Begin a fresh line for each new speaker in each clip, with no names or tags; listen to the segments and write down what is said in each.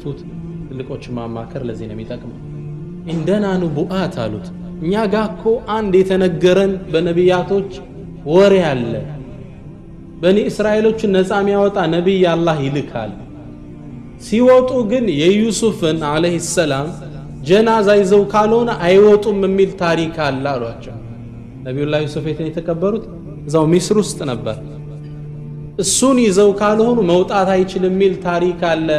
ደግፉት። ትልቆች ማማከር ለዚህ ነው የሚጠቅመው። እንደና ንቡአት አሉት። እኛ ጋር እኮ አንድ የተነገረን በነቢያቶች ወሬ አለ። በኒ እስራኤሎችን ነፃ የሚያወጣ ነቢይ አላህ ይልካል። ሲወጡ ግን የዩሱፍን ዓለይሂ ሰላም ጀናዛ ይዘው ካልሆነ አይወጡም የሚል ታሪክ አለ አሏቸው። ነቢዩላህ ዩሱፍ የት ነው የተቀበሩት? እዛው ሚስር ውስጥ ነበር። እሱን ይዘው ካልሆኑ መውጣት አይችልም የሚል ታሪክ አለ።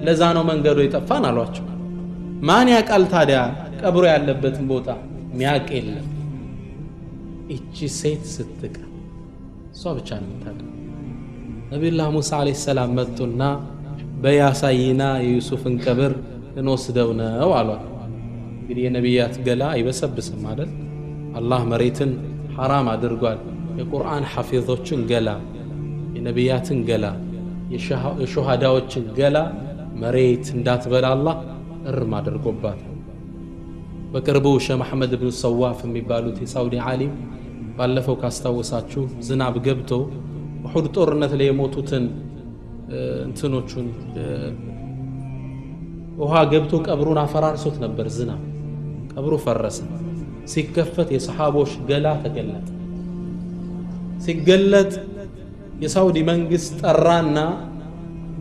ለዛ ነው መንገዱ የጠፋን አሏቸው። ማን ያውቃል ታዲያ ቀብሮ ያለበትን ቦታ? ሚያቅ የለም። እቺ ሴት ስትቀር እሷ ብቻ ነው የምታውቀው። ነቢዩላህ ሙሳ ዓለይሂ ሰላም መጡና በያሳይና የዩሱፍን ቀብር እንወስደው ነው አሏት። እንግዲህ የነቢያት ገላ አይበሰብስም አይደል? አላህ መሬትን ሐራም አድርጓል። የቁርአን ሐፊዞችን ገላ፣ የነቢያትን ገላ፣ የሹሃዳዎችን ገላ መሬት እንዳትበላ አላህ እርም አድርጎባታል። በቅርቡ ሸህ መሐመድ ብኑ ሰዋፍ የሚባሉት የሳውዲ ዓሊም ባለፈው ካስታወሳችሁ ዝናብ ገብቶ ኡሑድ ጦርነት ላይ የሞቱትን እንትኖቹን ውሃ ገብቶ ቀብሩን አፈራርሶት ነበር። ዝናብ ቀብሩ ፈረሰ። ሲከፈት የሰሃቦች ገላ ተገለጠ። ሲገለጥ የሳውዲ መንግስት ጠራና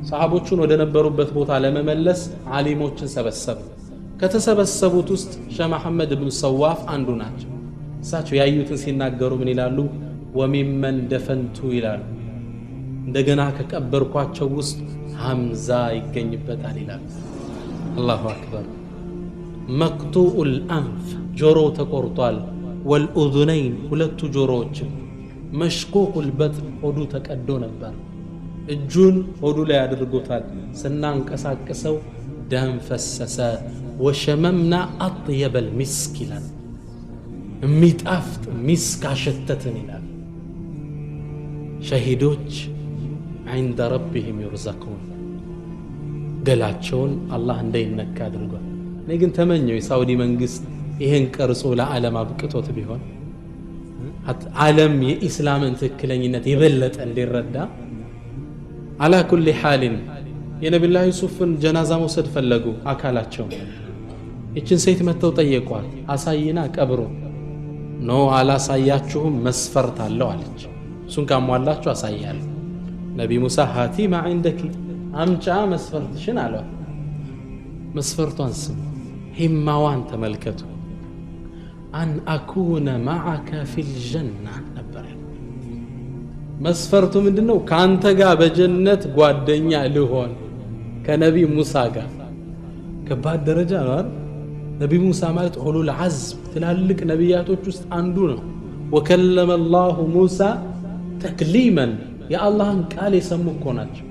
ሰሃቦቹን ወደ ነበሩበት ቦታ ለመመለስ ዓሊሞችን ሰበሰበ። ከተሰበሰቡት ውስጥ ሸህ መሐመድ ብኑ ሰዋፍ አንዱ ናቸው። እሳቸው ያዩትን ሲናገሩ ምን ይላሉ? ወሚመን ደፈንቱ ይላሉ። እንደገና ከቀበርኳቸው ውስጥ ሐምዛ ይገኝበታል ይላሉ። አላሁ አክበር። መቅጡኡል አንፍ ጆሮው ተቆርጧል። ወልኡዙነይን ሁለቱ ጆሮዎችም፣ መሽቁቁል በጥን ሆዱ ተቀዶ ነበር። እጁን ሆዱ ላይ አድርጎታል። ስናንቀሳቅሰው ደም ፈሰሰ። ወሸመምና አጥየበል ሚስክ ይላል። የሚጣፍጥ ሚስክ አሸተትን ይላል። ሸሂዶች ዐንደ ረቢሂም ዩርዘቁን፣ ገላቸውን አላህ እንዳይነካ አድርጓል። እኔ ግን ተመኘው የሳውዲ መንግስት ይህን ቀርጾ ለዓለም አብቅቶት ቢሆን፣ ዓለም የኢስላምን ትክክለኝነት የበለጠ እንዲረዳ። አላ ኩሊ ሓሊን የነቢላህ ዩሱፍን ጀናዛ መውሰድ ፈለጉ አካላቸውን። ይችን ሴት መጥተው ጠየቋት። አሳይና ቀብሩ። No፣ አላሳያችሁም፣ መስፈርት አለው አለች። እሱን ካሟላችሁ አሳያለሁ። ነቢ ሙሳ هاتي ما عندك፣ አምጫ መስፈርትሽን አሏት። መስፈርቷን ስሙ፣ ሂማዋን ተመልከቱ። أن أكون معك في الجنة ነበር መስፈርቱ። ምንድን ነው? ከአንተ ጋር በጀነት ጓደኛ ልሆን፣ ከነቢ ሙሳ ጋር። ከባድ ደረጃ ነው አይደል? ነቢ ሙሳ ማለት أولو العزم ትላልቅ ነቢያቶች ውስጥ አንዱ ነው። وكلم الله موسى تكليما፣ የአላህን ቃል የሰሙ እኮ ናቸው።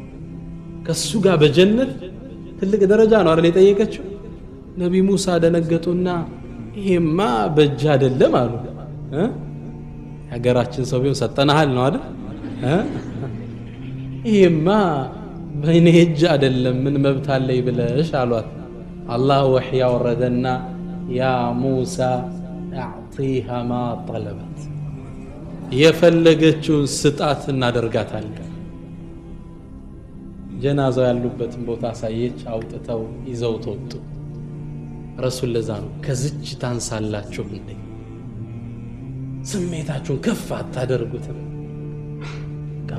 ከሱ ጋር በጀነት ትልቅ ደረጃ ነው አይደል የጠየቀችው? ነቢ ሙሳ ደነገጡና ይሄማ በእጅ አይደለም አሉ። የሀገራችን ሰው ቢሆን ሰጠናሃል ነው አይደል? ይሄማ በእኔ እጅ አይደለም፣ ምን መብት አለኝ ብለሽ አሏት። አላህ ወሕይ ያወረደና يا موسى أعطها ما طلبت፣ የፈለገችውን ስጣት እናደርጋታለን። ጀናዛው ያሉበትን ቦታ አሳየች። አውጥተው ይዘው ተወጡ። ረሱል ለዛ ነው ከዝች ታንሳላችሁ እንዴ? ስሜታችሁን ከፍ አታደርጉትም?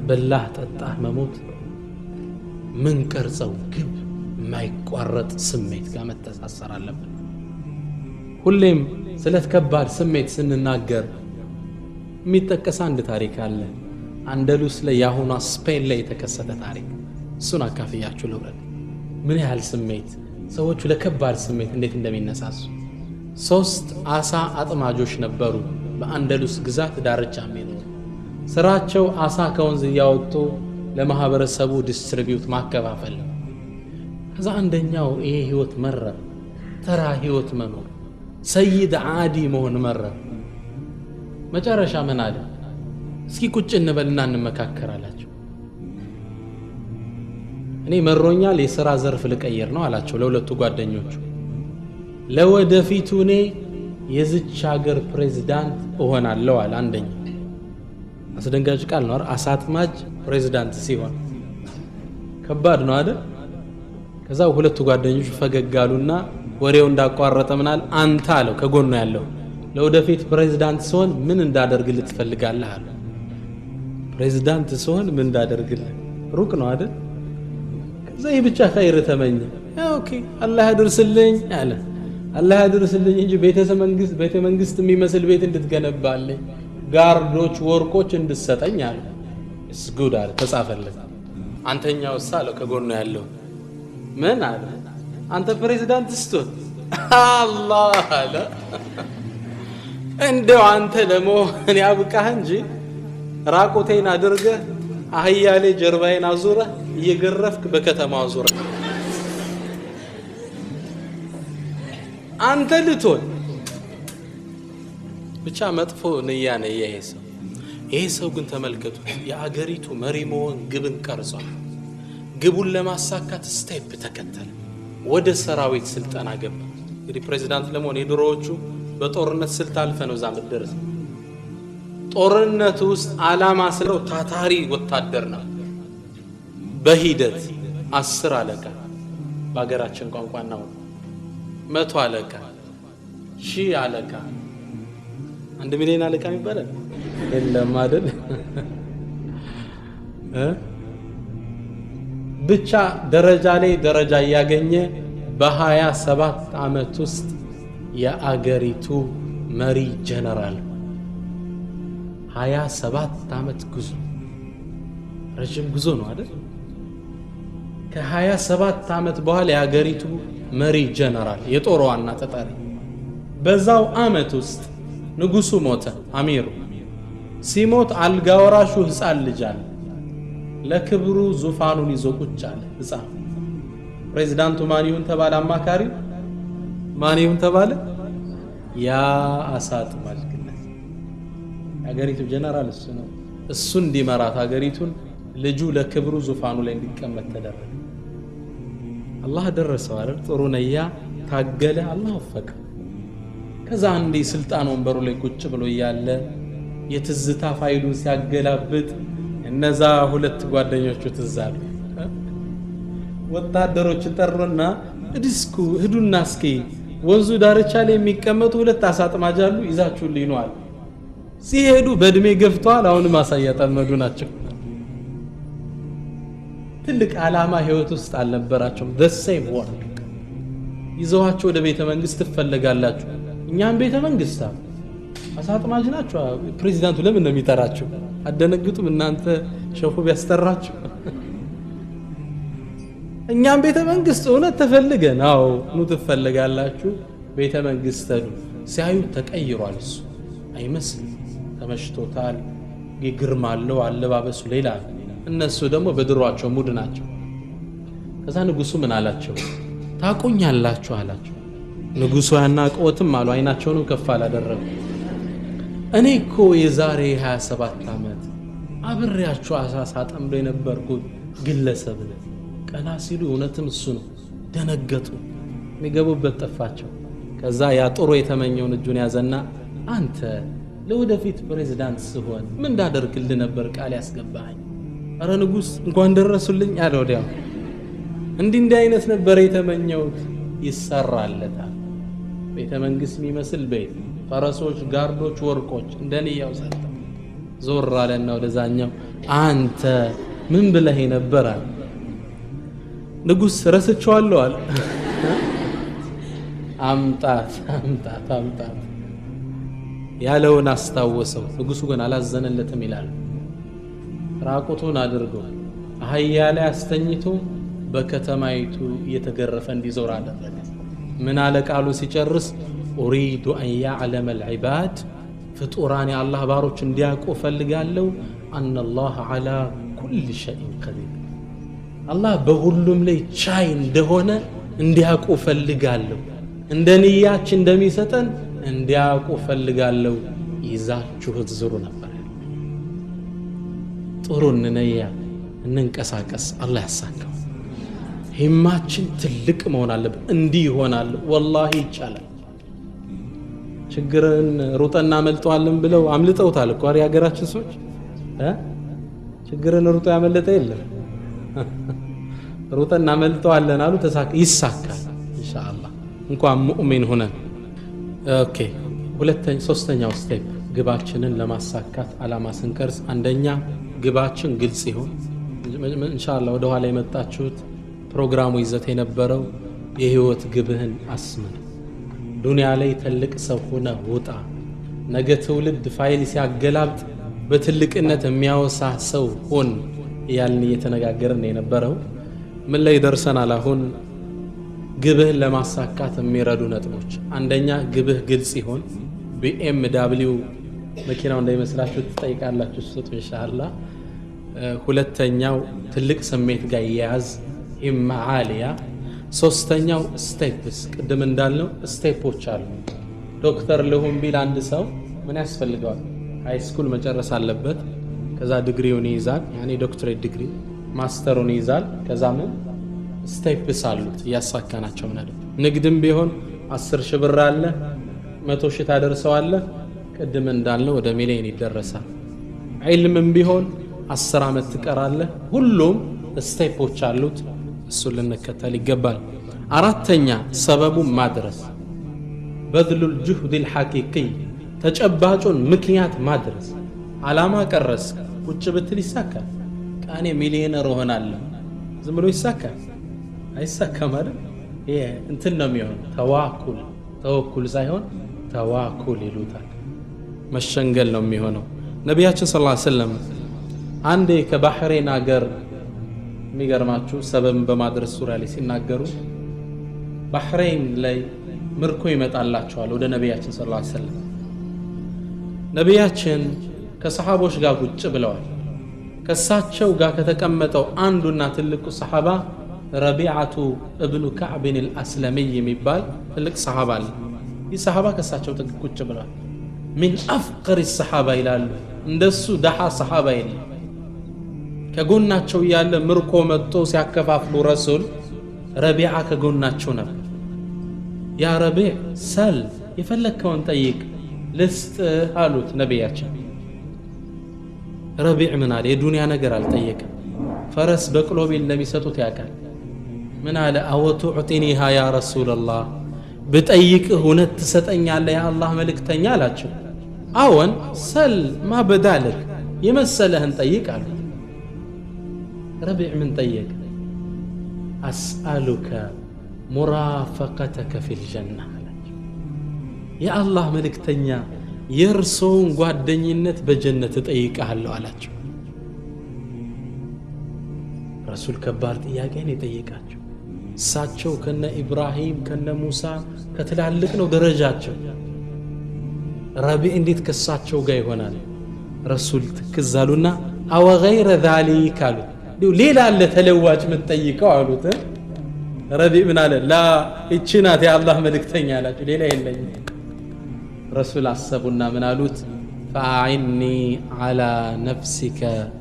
በላህ ጠጣህ መሞት ምን ቀርጸው ግብ የማይቋረጥ ስሜት ጋር መተሳሰር አለብን። ሁሌም ስለ ከባድ ስሜት ስንናገር የሚጠቀስ አንድ ታሪክ አለ። አንደሉስ ላይ፣ የአሁኗ ስፔን ላይ የተከሰተ ታሪክ። እሱን አካፍያችሁ ልውረድ። ምን ያህል ስሜት ሰዎቹ ለከባድ ስሜት እንዴት እንደሚነሳሱ። ሶስት አሳ አጥማጆች ነበሩ በአንደሉስ ግዛት ዳርቻ የሚኖሩ። ስራቸው አሳ ከወንዝ እያወጡ ለማህበረሰቡ distribute ማከፋፈል ነው። ከዛ አንደኛው ይሄ ህይወት መረር፣ ተራ ህይወት መኖር፣ صياد عادي መሆን መረር። መጨረሻ ምን አለ? እስኪ ቁጭ እንበልና እንመካከር አላቸው። እኔ መሮኛል፣ የሥራ ዘርፍ ልቀይር ነው አላቸው ለሁለቱ ጓደኞቹ። ለወደፊቱ እኔ የዝች ሀገር ፕሬዚዳንት እሆናለሁ አለ አንደኛው። አስደንጋጭ ቃል ነው። አሳ አጥማጅ ፕሬዚዳንት ሲሆን ከባድ ነው አይደል? ከዛ ሁለቱ ጓደኞቹ ፈገግ አሉና ወሬው እንዳቋረጠ ምናል አንተ አለው ከጎኑ ያለው ለወደፊት ፕሬዝዳንት ስሆን ምን እንዳደርግልህ ትፈልጋለህ አለው። ፕሬዝዳንት ስሆን ምን እንዳደርግልህ ሩቅ ነው አይደል? ከዛ ይህ ብቻ ኸይር ተመኘ። okay አላህ ያድርስልኝ አለ። አላህ ያድርስልኝ እንጂ ቤተ መንግስት የሚመስል ቤት እንድትገነባልኝ guard ኦች ወርቆች እንድትሰጠኝ አለ። it's good አለ ተጻፈለት። አንተኛውስ አለው ከጎኑ ያለው ምን አለ? አንተ ፕሬዝዳንት ስትሆን አላህ አለ እንደው አንተ ለመሆን ያብቃህ እንጂ ራቁቴን አድርገህ አህያ ላይ ጀርባዬን አዙረህ እየገረፍክ በከተማው አዙረህ አንተ ልትሆን ብቻ መጥፎ ንያ ነው ይሄ ሰው። ይሄ ሰው ግን ተመልከቱ የአገሪቱ መሪ መሆን ግብን ቀርጿል። ግቡን ለማሳካት step ተከተለ። ወደ ሰራዊት ስልጠና ገባ። እንግዲህ ፕሬዝዳንት ለመሆን የድሮዎቹ በጦርነት ስልት አልፈ ነው እዛ የምትደርስ። ጦርነት ውስጥ አላማ ስለው ታታሪ ወታደር ነው። በሂደት 10 አለቃ በሀገራችን ቋንቋ ነው 100 አለቃ 1000 አለቃ 1 ሚሊዮን አለቃ ይባላል የለም አይደል? ብቻ ደረጃ ላይ ደረጃ ያገኘ በ27 ዓመት ውስጥ የአገሪቱ መሪ ጀነራል። 27 ዓመት ጉዞ ረጅም ጉዞ ነው አይደል? ከ27 ዓመት በኋላ የአገሪቱ መሪ ጀነራል የጦር ዋና ተጠሪ። በዛው ዓመት ውስጥ ንጉሱ ሞተ። አሚሩ ሲሞት አልጋ ወራሹ ህፃን ልጅ አለ። ለክብሩ ዙፋኑን ይዞ ቁጭ አለ ህፃን። ፕሬዝዳንቱ ማን ይሁን ተባለ? አማካሪው ማን ይሁን ተባለ? ያ አሳ አጥማጅ ግለሰብ። የአገሪቱ ጀነራል እሱ ነው። እሱ እንዲመራት አገሪቱን ልጁ ለክብሩ ዙፋኑ ላይ እንዲቀመጥ ተደረገ። አላህ ደረሰው አይደል? ጥሩ ነያ ታገለ፣ አላህ ወፈቀ። ከዛ አንዴ ስልጣን ወንበሩ ላይ ቁጭ ብሎ ያለ የትዝታ ፋይሉን ሲያገላብጥ እነዛ ሁለት ጓደኞቹ ትዝ አሉ። ወታደሮችን ጠሩና እድስኩ ሂዱና እስኪ ወንዙ ዳርቻ ላይ የሚቀመጡ ሁለት አሳ አጥማጅ አሉ ይዛችሁልኝ ነው አሉ። ሲሄዱ በእድሜ ገፍተዋል፣ አሁንም አሳ እያጠመዱ ናቸው። ትልቅ ዓላማ ህይወት ውስጥ አልነበራቸውም። the same work ይዘዋቸው ወደ ቤተ መንግስት ትፈለጋላችሁ። እኛም ቤተ መንግስት አሳ አጥማጅ ናቸው። ፕሬዚዳንቱ ለምን ነው የሚጠራቸው? አደነግጡም እናንተ ሸፉ ቢያስጠራችሁ? እኛም ቤተ መንግስት እውነት ተፈልገን፣ አዎ ኑ ትፈልጋላችሁ፣ ቤተ መንግስት ተሉ። ሲያዩ ተቀይሯል። እሱ አይመስልም፣ ተመሽቶታል፣ ግርማ አለው፣ አለባበሱ ሌላ። እነሱ ደግሞ በድሯቸው ሙድ ናቸው። ከዛ ንጉሱ ምን አላቸው? ታቆኛላችሁ አላቸው። ንጉሱ ያናቀውትም አሉ፣ አይናቸውንም ከፍ አላደረጉ። እኔ እኮ የዛሬ 27 ዓመት አብሬያችሁ አሳ ሳጠምዶ የነበርኩት ግለሰብ ነኝ። ቀና ሲሉ እውነትም እሱ ነው። ደነገጡ፣ የሚገቡበት ጠፋቸው። ከዛ ያ ጥሩ የተመኘውን እጁን ያዘና አንተ ለወደፊት ፕሬዝዳንት ስሆን ምን እንዳደርግልህ ነበር ቃል ያስገባኸኝ? አረ ንጉስ እንኳን ደረሱልኝ አለ። ወዲያው እንዲህ እንዲህ አይነት ነበር የተመኘሁት። ይሰራለታል። ቤተ መንግስት የሚመስል ቤት፣ ፈረሶች፣ ጋርዶች፣ ወርቆች እንደንያው ሰጠ። ዞር አለና ወደዛኛው አንተ ምን ብለህ ነበር አለ። ንጉስ ረስቼዋለሁ አለ። አምጣት አምጣት አምጣት ያለውን አስታወሰው። ንጉሱ ግን አላዘነለትም ይላል። ራቁቱን አድርጎ አህያ ላይ አስተኝቶ በከተማይቱ እየተገረፈ እንዲዞር አደረገ። ምን አለ ቃሉ ሲጨርስ? ኡሪዱ አን ያዕለመ አልዒባድ ፍጡራን የአላህ ባሮች እንዲያውቁ እፈልጋለሁ። አነላህ ዐላ ኩል ሸይን ቀዲር አላህ በሁሉም ላይ ቻይ እንደሆነ እንዲያውቁ እፈልጋለሁ። እንደ ንያችን እንደሚሰጠን እንዲያውቁ እፈልጋለሁ። ይዛችሁት ዙሩ ነበር። ጥሩ እንነያ፣ እንንቀሳቀስ፣ አላህ ያሳካው። ሂማችን ትልቅ መሆን አለበት። እንዲህ ይሆናል፣ ወላሂ ይቻላል። ችግርን ሩጠን እናመልጠዋለን ብለው አምልጠውታል እኮ የሀገራችን ሰዎች። ችግርን ሩጦ ያመለጠ የለም። ሩጠን እናመልጠዋለን አሉ። ይሳካል ኢንሻአላህ እንኳን ሙእሚን ሆነን። okay፣ ሁለተኛ ሶስተኛው step ግባችንን ለማሳካት አላማ ስንቀርጽ አንደኛ ግባችን ግልጽ ይሁን። ኢንሻአላህ ወደ ኋላ የመጣችሁት ፕሮግራሙ ይዘት የነበረው የህይወት ግብህን አስምር። ዱንያ ላይ ትልቅ ሰው ሆነ ውጣ። ነገ ትውልድ ፋይል ሲያገላብጥ በትልቅነት የሚያወሳ ሰው ሆን እያልን እየተነጋገርን የነበረው ምን ላይ ደርሰናል? አሁን ግብህን ለማሳካት የሚረዱ ነጥቦች፣ አንደኛ ግብህ ግልጽ ይሁን። BMW መኪናው እንዳይመስላችሁ ትጠይቃላችሁ፣ ስጡ ኢንሻአላህ። ሁለተኛው ትልቅ ስሜት ጋር ይያዝ፣ همة عالية። ሶስተኛው steps፣ ቅድም እንዳልነው step ኦች አሉ። ዶክተር ልሁን ቢል አንድ ሰው ምን ያስፈልገዋል? high school መጨረስ አለበት። ከዛ ዲግሪውን ይይዛል፣ ያኔ ዶክትሬት ዲግሪ፣ master ኡን ይይዛል። ከዛ ምን steps አሉት እያሳካናቸው ምን አለ። ንግድም ቢሆን 10 ሺህ ብር አለ፣ 100 ሺህ ታደርሰዋለህ። ቅድም እንዳልነው ወደ ሚሊዮን ይደረሳል። ዒልምም ቢሆን 10 ዓመት ትቀራለህ። ሁሉም step ኦች አሉት፣ እሱን ልንከተል ይገባል። አራተኛ ሰበቡን ማድረስ፣ بذل الجهد الحقيقي፣ ተጨባጩን ምክንያት ማድረስ። አላማ ቀረስ ቁጭ ብትል ይሳካል? እኔ ሚሊዮነር እሆናለሁ ዝም ብሎ ይሳካል? አይሳካም አይደል? ይሄ እንትን ነው የሚሆነው፣ ተዋኩል፣ ተወኩል ሳይሆን ተዋኩል ይሉታል፣ መሸንገል ነው የሚሆነው። ነቢያችን صلى الله عليه وسلم አንዴ ከባህሬን አገር፣ የሚገርማችሁ ሰበብን በማድረስ ዙሪያ ላይ ሲናገሩ፣ ባህሬን ላይ ምርኮ ይመጣላቸዋል ወደ ነቢያችን صلى الله عليه وسلم። ነቢያችን ከሰሃቦች ጋር ቁጭ ብለዋል። ከሳቸው ጋር ከተቀመጠው አንዱና ትልቁ ሰሃባ ረቢዓቱ እብኑ ከዕብን አልአስለሚይ የሚባል ትልቅ ሰሃባ አለ። ይህ ሰሃባ ከሳቸው ጥግ ቁጭ ብለዋል። من أفقر الصحابة ይላሉ፣ እንደሱ ደሃ ሰሃባ የለም። ከጎናቸው እያለ ምርኮ መጥቶ ሲያከፋፍሉ ረሱል ረቢዓ ከጎናቸው ነበር። يا ربيع سل፣ የፈለግከውን ጠይቅ ልስጥህ አሉት ነቢያችን። ረቢዕ ምን አለ? የዱንያ ነገር አልጠየቅም። ፈረስ በቅሎ ቢል እንደሚሰጡት ያውቃል። ምን አለ? أوتعطينيها يا رسول الله፣ ብጠይቅህ እውነት ትሰጠኛለህ የአላህ መልእክተኛ አላቸው። አዎን፣ سل ما بدا لك፣ የመሰለህን ጠይቅ አሉት። ረቢዕ ምን ጠየቀ? أسألك مرافقتك في الجنة አላቸው። የአላህ መልእክተኛ የእርስዎን ጓደኝነት በጀነት እጠይቅሃለሁ አላቸው። ረሱል ከባድ ጥያቄ ነው የጠየቃቸው። እሳቸው ከነ ኢብራሂም ከነ ሙሳ ከትላልቅ ነው ደረጃቸው። ረቢዕ እንዴት ከሳቸው ጋር ይሆናል? ረሱል ትክዝ አሉና أو غير ذلك አሉት። እንዲሁ ሌላ አለ ተለዋጭ የምትጠይቀው አሉት። ረቢዕ ምን አለ? لا፣ ይቺ ናት የአላህ መልእክተኛ አላቸው። ሌላ የለኝም። ረሱል አሰቡና ምን አሉት? فأعني على نفسك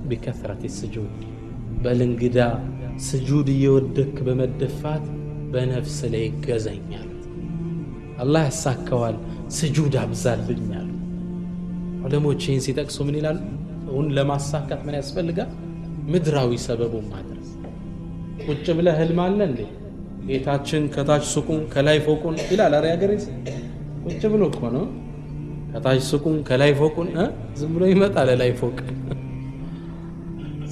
بكثرة السجود፣ በል እንግዳ ስጁድ እየወደክ በመደፋት በነፍስ ላይ ገዘኝ አሉት። አላህ ያሳከዋል፣ ስጁድ አብዛልኝ አሉት። ዑለሞች ይህን ሲጠቅሱ ምን ይላሉ? እውን ለማሳካት ምን ያስፈልጋል? ምድራዊ ሰበቡን ማድረስ። ቁጭ ብለህ ህልም አለ እንዴ? ጌታችን ከታች ሱቁን ከላይ ፎቁን ይላል። አረ ያገሬ ቁጭ ብሎ እኮ ነው። ከታች ሱቁን ከላይ ፎቁን፣ ዝም ብሎ ይመጣል ላይ ፎቅ።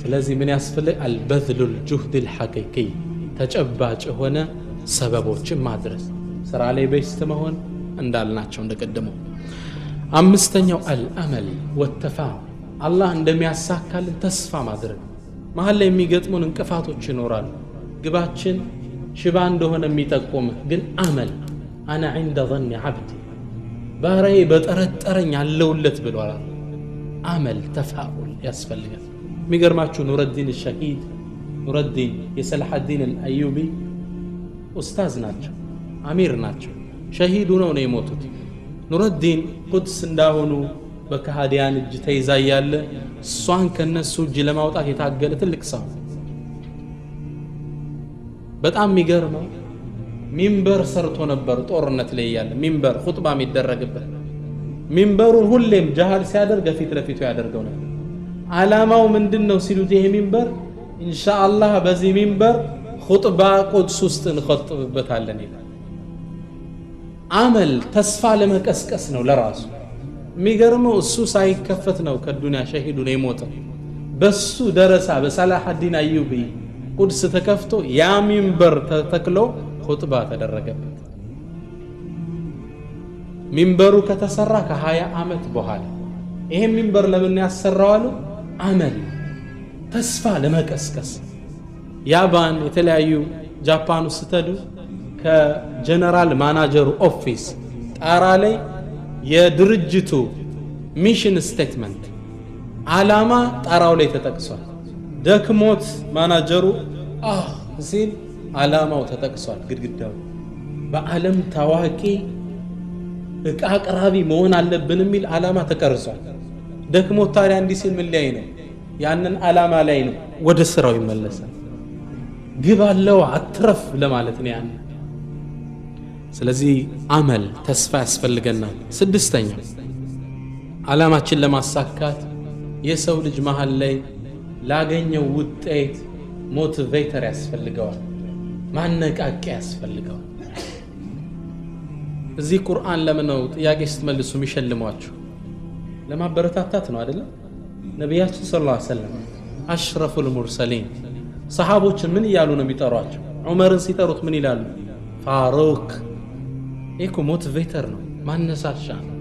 ስለዚህ ምን ያስፈልግ? البذل الجهد الحقيقي፣ ተጨባጭ የሆነ ሰበቦችን ማድረስ፣ ስራ ላይ best መሆን እንዳልናቸው እንደቀደመው። አምስተኛው الأمل والتفاؤل፣ አላህ እንደሚያሳካልን ተስፋ ማድረግ። መሀል ላይ የሚገጥሙን እንቅፋቶች ይኖራሉ። ግባችን ሽባ እንደሆነ የሚጠቁም ግን أمل፣ أنا عند ظن عبدي፣ ባሪያዬ በጠረጠረኝ አለውለት ብሏል። أمل تفاؤل ያስፈልጋል። የሚገርማችሁ ኑረዲን ሸሂድ፣ ኑረዲን የሰላሐዲን አልአዩቢ ኡስታዝ ናቸው፣ አሚር ናቸው። ሸሂዱ ነው የሞቱት። ኑረዲን ቁድስ እንዳሆኑ በከሃዲያን እጅ ተይዛ እያለ እሷን ከነሱ እጅ ለማውጣት የታገለ ትልቅ ሰው። በጣም የሚገርመው ሚንበር ሰርቶ ነበር ጦርነት ላይ እያለ፣ ሚንበር ኹጥባ የሚደረግበት። ሚንበሩን ሁሌም ጃሃድ ሲያደርግ ፊት ለፊቱ ያደርገው ነበር። አላማው ምንድን ነው ሲሉት፣ ይሄ ሚንበር ኢንሻአላህ በዚህ ሚንበር ኹጥባ ቁድስ ውስጥ እንኸጥብበታለን ይላል። አመል ተስፋ ለመቀስቀስ ነው ለራሱ። የሚገርመው እሱ ሳይከፈት ነው ከዱንያ ሸሂዱ ነው የሞተው። በሱ ደረሳ በሰላሐዲን አዩቢ ቁድስ ተከፍቶ ያ ሚንበር ተተክሎ ኹጥባ ተደረገበት። ሚንበሩ ከተሰራ ከ20 ዓመት በኋላ። ይሄ ሚንበር ለምን ያሰራዋሉ? አመል ተስፋ ለመቀስቀስ። ያባን የተለያዩ ጃፓን ውስጥ ስትሄዱ ከ general manager ኡ office ጣራ ላይ የድርጅቱ mission statement ዓላማ ጣራው ላይ ተጠቅሷል። ደክሞት ማናጀሩ አህ ሲል ዓላማው ተጠቅሷል ግድግዳው። በዓለም ታዋቂ እቃ አቅራቢ መሆን አለብን የሚል ዓላማ ተቀርጿል። ደክሞት ታዲያ እንዲህ ሲል ምን ላይ ነው? ያንን ዓላማ ላይ ነው፣ ወደ ስራው ይመለሳል። ግብ አለው አትረፍ ለማለት ነው ያን። ስለዚህ አመል ተስፋ ያስፈልገናል። ስድስተኛ ዓላማችን ለማሳካት የሰው ልጅ መሃል ላይ ላገኘው ውጤት motivator ያስፈልገዋል፣ ማነቃቂያ ያስፈልገዋል። እዚህ ቁርአን ለምን ነው ጥያቄ ስትመልሱ የሚሸልሟችሁ? ለማበረታታት ነው አይደለም? ነቢያችን صلى الله عليه وسلم أشرف المرسلين ሰሃቦችን ምን እያሉ ነው የሚጠሯቸው? ዑመርን ሲጠሩት ምን ይላሉ? ፋሩቅ። ይህ እኮ motivator ነው፣ ማነሳሻ ነው።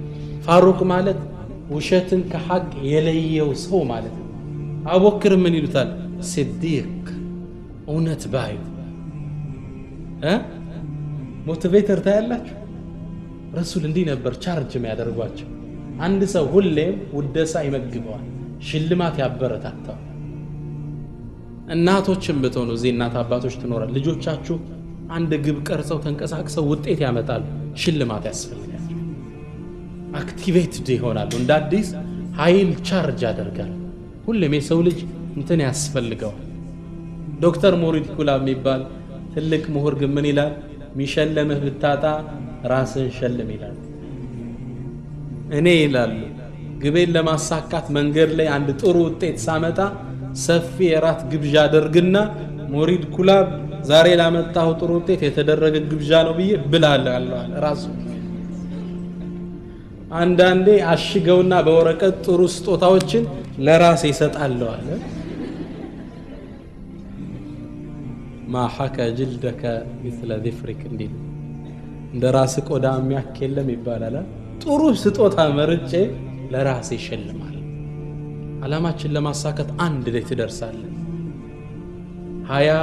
ፋሩቅ ማለት ውሸትን ከሐቅ የለየው ሰው ማለት ነው። አቡበክር ምን ይሉታል? ሲዲቅ፣ እውነት ባዩ። Motivator ታያላችሁ። ረሱል እንዲህ ነበር ቻርጅ የሚያደርጓቸው። አንድ ሰው ሁሌም ውደሳ ይመግበዋል፣ ሽልማት ያበረታታዋል። እናቶችም ብትሆኑ እዚህ እናት አባቶች ትኖራል፣ ልጆቻችሁ አንድ ግብ ቀርጸው ተንቀሳቅሰው ውጤት ያመጣሉ፣ ሽልማት ያስፈልጋቸው። Activated ይሆናሉ፣ እንደ አዲስ ኃይል ቻርጅ ያደርጋል። ሁሌም የሰው ልጅ እንትን ያስፈልገዋል። ዶክተር ሙሪድ ኩላብ የሚባል ትልቅ ምሁር ግን ምን ይላል? ሚሸለምህ ብታጣ ራስህን ሸልም ይላል። እኔ ይላሉ ግቤን ለማሳካት መንገድ ላይ አንድ ጥሩ ውጤት ሳመጣ ሰፊ የራት ግብዣ አደርግና ሙሪድ ኩላብ ዛሬ ላመጣሁ ጥሩ ውጤት የተደረገ ግብዣ ነው ብዬ ብላለሁ ራሱ። አንዳንዴ አሽገውና በወረቀት ጥሩ ስጦታዎችን ለራሴ ይሰጣለሁ አለ። ما حك جلدك مثل ظفرك እንዲል እንደ ራስ ቆዳ የሚያክ የለም ይባላል። ጥሩ ስጦታ መርጬ ለራሴ ይሸልማል። ዓላማችን ለማሳካት አንድ ላይ ትደርሳለህ። 20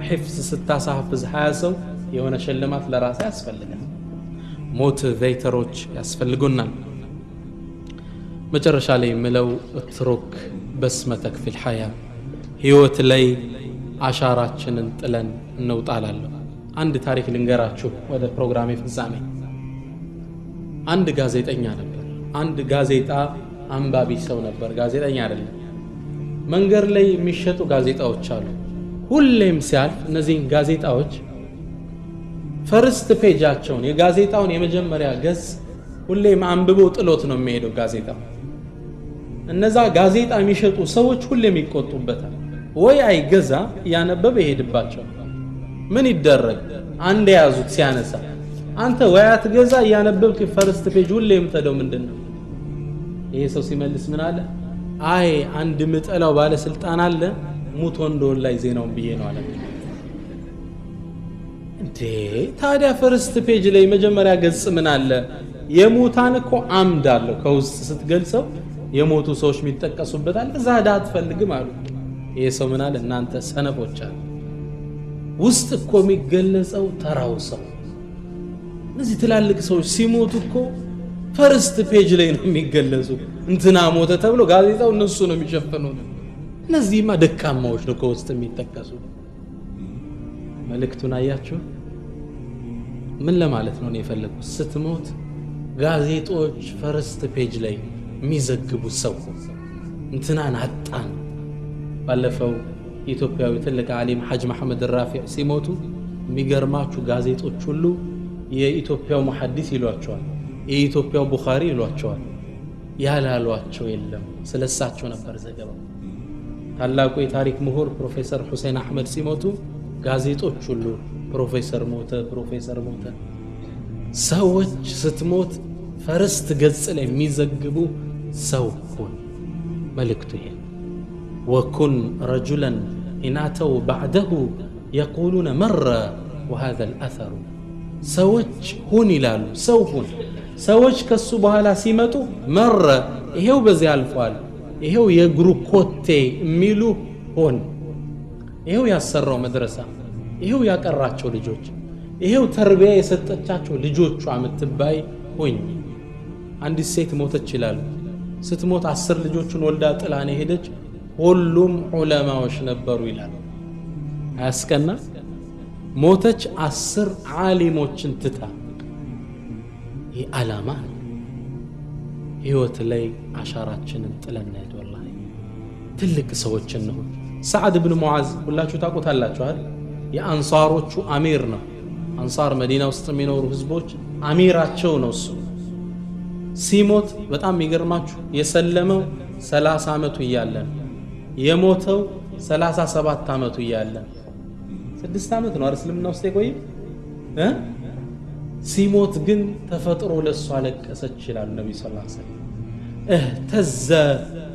ሒፍዝ ስታሳፍዝ 20 ሰው የሆነ ሽልማት ለራሴ ያስፈልጋል። motivator ኦች ያስፈልጉናል። መጨረሻ ላይ የምለው اترك بصمتك في الحياة፣ ህይወት ላይ አሻራችንን ጥለን እንውጣላለሁ። አንድ ታሪክ ልንገራችሁ ወደ ፕሮግራሜ ፍጻሜ። አንድ ጋዜጠኛ ነበር። አንድ ጋዜጣ አንባቢ ሰው ነበር፣ ጋዜጠኛ አይደለም። መንገድ ላይ የሚሸጡ ጋዜጣዎች አሉ። ሁሌም ሲያልፍ እነዚህን ጋዜጣዎች first page ኣቸውን የጋዜጣውን የመጀመሪያ ገጽ ሁሌም አንብቦ ጥሎት ነው የሚሄደው ጋዜጣው። እነዛ ጋዜጣ የሚሸጡ ሰዎች ሁሌም ይቆጡበታል። ወይ አይገዛ እያነበበ ይሄድባቸው። ምን ይደረግ? አንድ የያዙት ሲያነሳ አንተ ወይ አትገዛ እያነበብክ first page ሁሌም ተደው ምንድነው? ይሄ ሰው ሲመልስ ምን አለ? አይ አንድ ምጠላው ባለስልጣን አለ ሙቶ እንደሆነ ላይ ዜናውን ብዬ ነው አለ። እንዴ ታዲያ first page ላይ መጀመሪያ ገጽ ምን አለ? የሙታን እኮ አምድ አለው ከውስጥ ስትገልጸው የሞቱ ሰዎች የሚጠቀሱበት አለ። እዛ ዳ አትፈልግም አሉ። ይሄ ሰው ምን አለ? እናንተ ሰነፎች አለ። ውስጥ እኮ የሚገለጸው ተራው ሰው። እነዚህ ትላልቅ ሰዎች ሲሞቱ እኮ first page ላይ ነው የሚገለጹ። እንትና ሞተ ተብሎ ጋዜጣው እነሱ ነው የሚሸፍኑት። እነዚህማ ደካማዎች ነው ከውስጥ የሚጠቀሱ። መልእክቱን አያችሁ? ምን ለማለት ነው የፈለጉት? ስትሞት ጋዜጦች first page ላይ የሚዘግቡ ሰው እንትናን አጣን። ባለፈው ኢትዮጵያዊ ትልቅ ዓሊም ሐጅ መሐመድ ራፊዕ ሲሞቱ የሚገርማችሁ ጋዜጦች ሁሉ የኢትዮጵያው ሙሐዲስ ይሏቸዋል፣ የኢትዮጵያው ቡኻሪ ይሏቸዋል። ያላሏቸው የለም። ስለሳቸው ነበር ዘገባው። ታላቁ የታሪክ ምሁር ፕሮፌሰር ሁሴን አህመድ ሲሞቱ ጋዜጦች ሁሉ ፕሮፌሰር ሞተ፣ ፕሮፌሰር ሞተ። ሰዎች ስትሞት first ገጽ ላይ የሚዘግቡ ሰው ሁን። መልእክቱ ይሄ። وكن رجلا إن أتوا بعده يقولون مر وهذا الأثر። ሰዎች ሁን ይላሉ፣ ሰው ሁን። ሰዎች ከሱ በኋላ ሲመጡ مر፣ ይሄው በዚህ አልፏል፣ ይሄው የእግሩ ኮቴ የሚሉ ሁን። ይሄው ያሰራው መድረሳ፣ ይሄው ያቀራቸው ልጆች፣ ይሄው ተርቢያ የሰጠቻቸው ልጆቿ የምትባይ ሁኝ። አንዲት ሴት ሞተች ይላሉ። ስትሞት 10 ልጆቹን ወልዳ ጥላ ነው የሄደች። ሁሉም ዑለማዎች ነበሩ ይላሉ። አያስቀና? ሞተች 10 ዓሊሞችን ትታ። ይህ ዓላማ ነው። ህይወት ላይ አሻራችንን ጥለን እንሂድ። ወላሂ ትልቅ ሰዎች እንሁን። ሰዓድ ብን ሙዓዝ ሁላችሁ ታውቁታላችሁ አይደል? የአንሳሮቹ አሚር ነው። አንሳር መዲና ውስጥ የሚኖሩ ህዝቦች አሚራቸው ነው እሱ። ሲሞት በጣም የሚገርማችሁ የሰለመው 30 ዓመቱ እያለ ነው። የሞተው 37 ዓመቱ እያለ ነው። 6 ዓመት ነው አይደል እስልምና ውስጥ የቆየ እ? ሲሞት ግን ተፈጥሮ ለሱ አለቀሰች ይላሉ ነብዩ ሰለላሁ ዐለይሂ ወሰለም። اهتز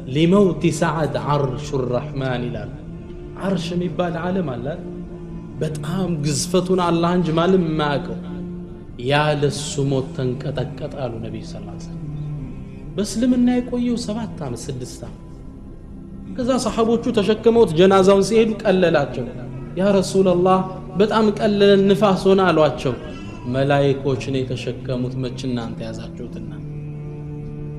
لموت سعد عرش الرحمن ይላሉ። አርሽ የሚባል ዓለም አለ አይደል? በጣም ግዝፈቱን አላህ እንጂ ማንም የማያውቀው ያ ለሱ ሞት ተንቀጠቀጠ አሉ ነብዩ ሰለላሁ ዐለይሂ ወሰለም። በእስልምና የቆየው 7 ዓመት 6 ዓመት። ከዛ ሰሃቦቹ ተሸክመውት ጀናዛውን ሲሄዱ ቀለላቸው። ያ ረሱላህ በጣም ቀለለን ንፋስ ሆነ አሏቸው። መላእክቶች ነው የተሸከሙት መች እናንተ ያዛችሁትና።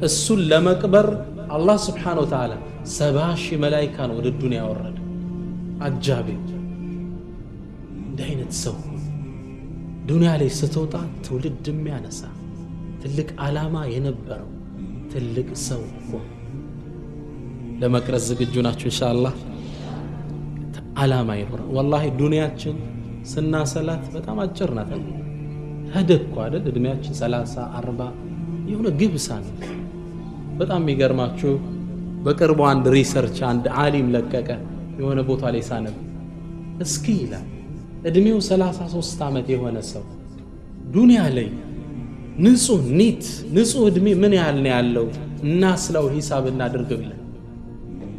እሱን ለመቅበር አላህ Subhanahu Wa Ta'ala 70 ሺህ መላእክት ነው ወደ ዱንያ ያወረደ። አጃቢ እንዲህ አይነት ሰው ዱንያ ላይ ስትወጣ ትውልድ የሚያነሳ ትልቅ ዓላማ የነበረው ትልቅ ሰው ሆነ። ለመቅረጽ ዝግጁ ናችሁ? ኢንሻአላህ ዓላማ ይኖራል። ወላሂ ዱንያችን ስናሰላት በጣም አጭር ናት። ሄደ እኮ አይደል? እድሜያችን 30 40 የሆነ ግብሳ ነው። በጣም የሚገርማችሁ በቅርቡ አንድ research አንድ ዓሊም ለቀቀ የሆነ ቦታ ላይ ሳነብ እስኪ ይላል እድሜው 33 ዓመት የሆነ ሰው ዱንያ ላይ ንጹህ neat ንጹህ እድሜ ምን ያህል ነው ያለው እናስለው ሂሳብ እናድርገው ይላል።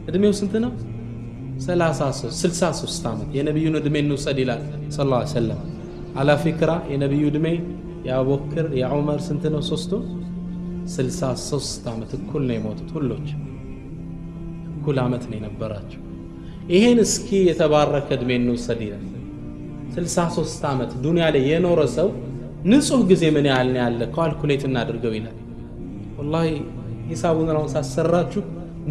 እድሜው ስንት ነው? 33 63 ዓመት። የነብዩን እድሜ እንውሰድ ይላል ሰለላሁ ዐለይሂ ወሰለም። አላ ፊክራ የነብዩ እድሜ የአቡበክር የዑመር ስንት ነው? ሶስቱ 63 ዓመት እኩል ነው የሞቱት። ሁሎች እኩል ዓመት ነው የነበራቸው። ይሄን እስኪ የተባረከ እድሜ እንውሰድ ይላል። 63 ዓመት ዱንያ ላይ የኖረ ሰው ንጹህ ጊዜ ምን ያህል ነው ያለ calculate እናድርገው ይላል። ወላሂ ሂሳቡን አሁን ሳሰራችሁ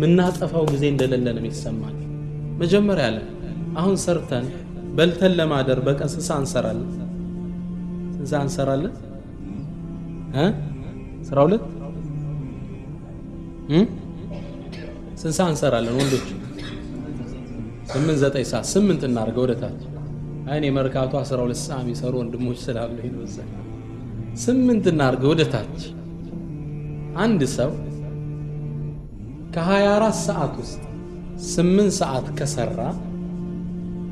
ምናጠፋው ጊዜ እንደሌለ ነው የሚሰማን። መጀመሪያ ላይ አሁን ሰርተን በልተን ለማደር በቀን ስንት ሰዓት እንሰራለን? ስንት ሰዓት እንሰራለን? እ? 12? ስንት ሰዓት እንሰራለን ወንዶች? 8 9 ሰዓት። 8 እናድርገው ወደ ታች። አይ እኔ መርካቶ 12 ሰዓት የሚሰሩ ወንድሞች ስላሉ ይሄን በዛ 8 እናድርገው ወደ ታች። አንድ ሰው ከሃያ አራት ሰዓት ውስጥ 8 ሰዓት ከሰራ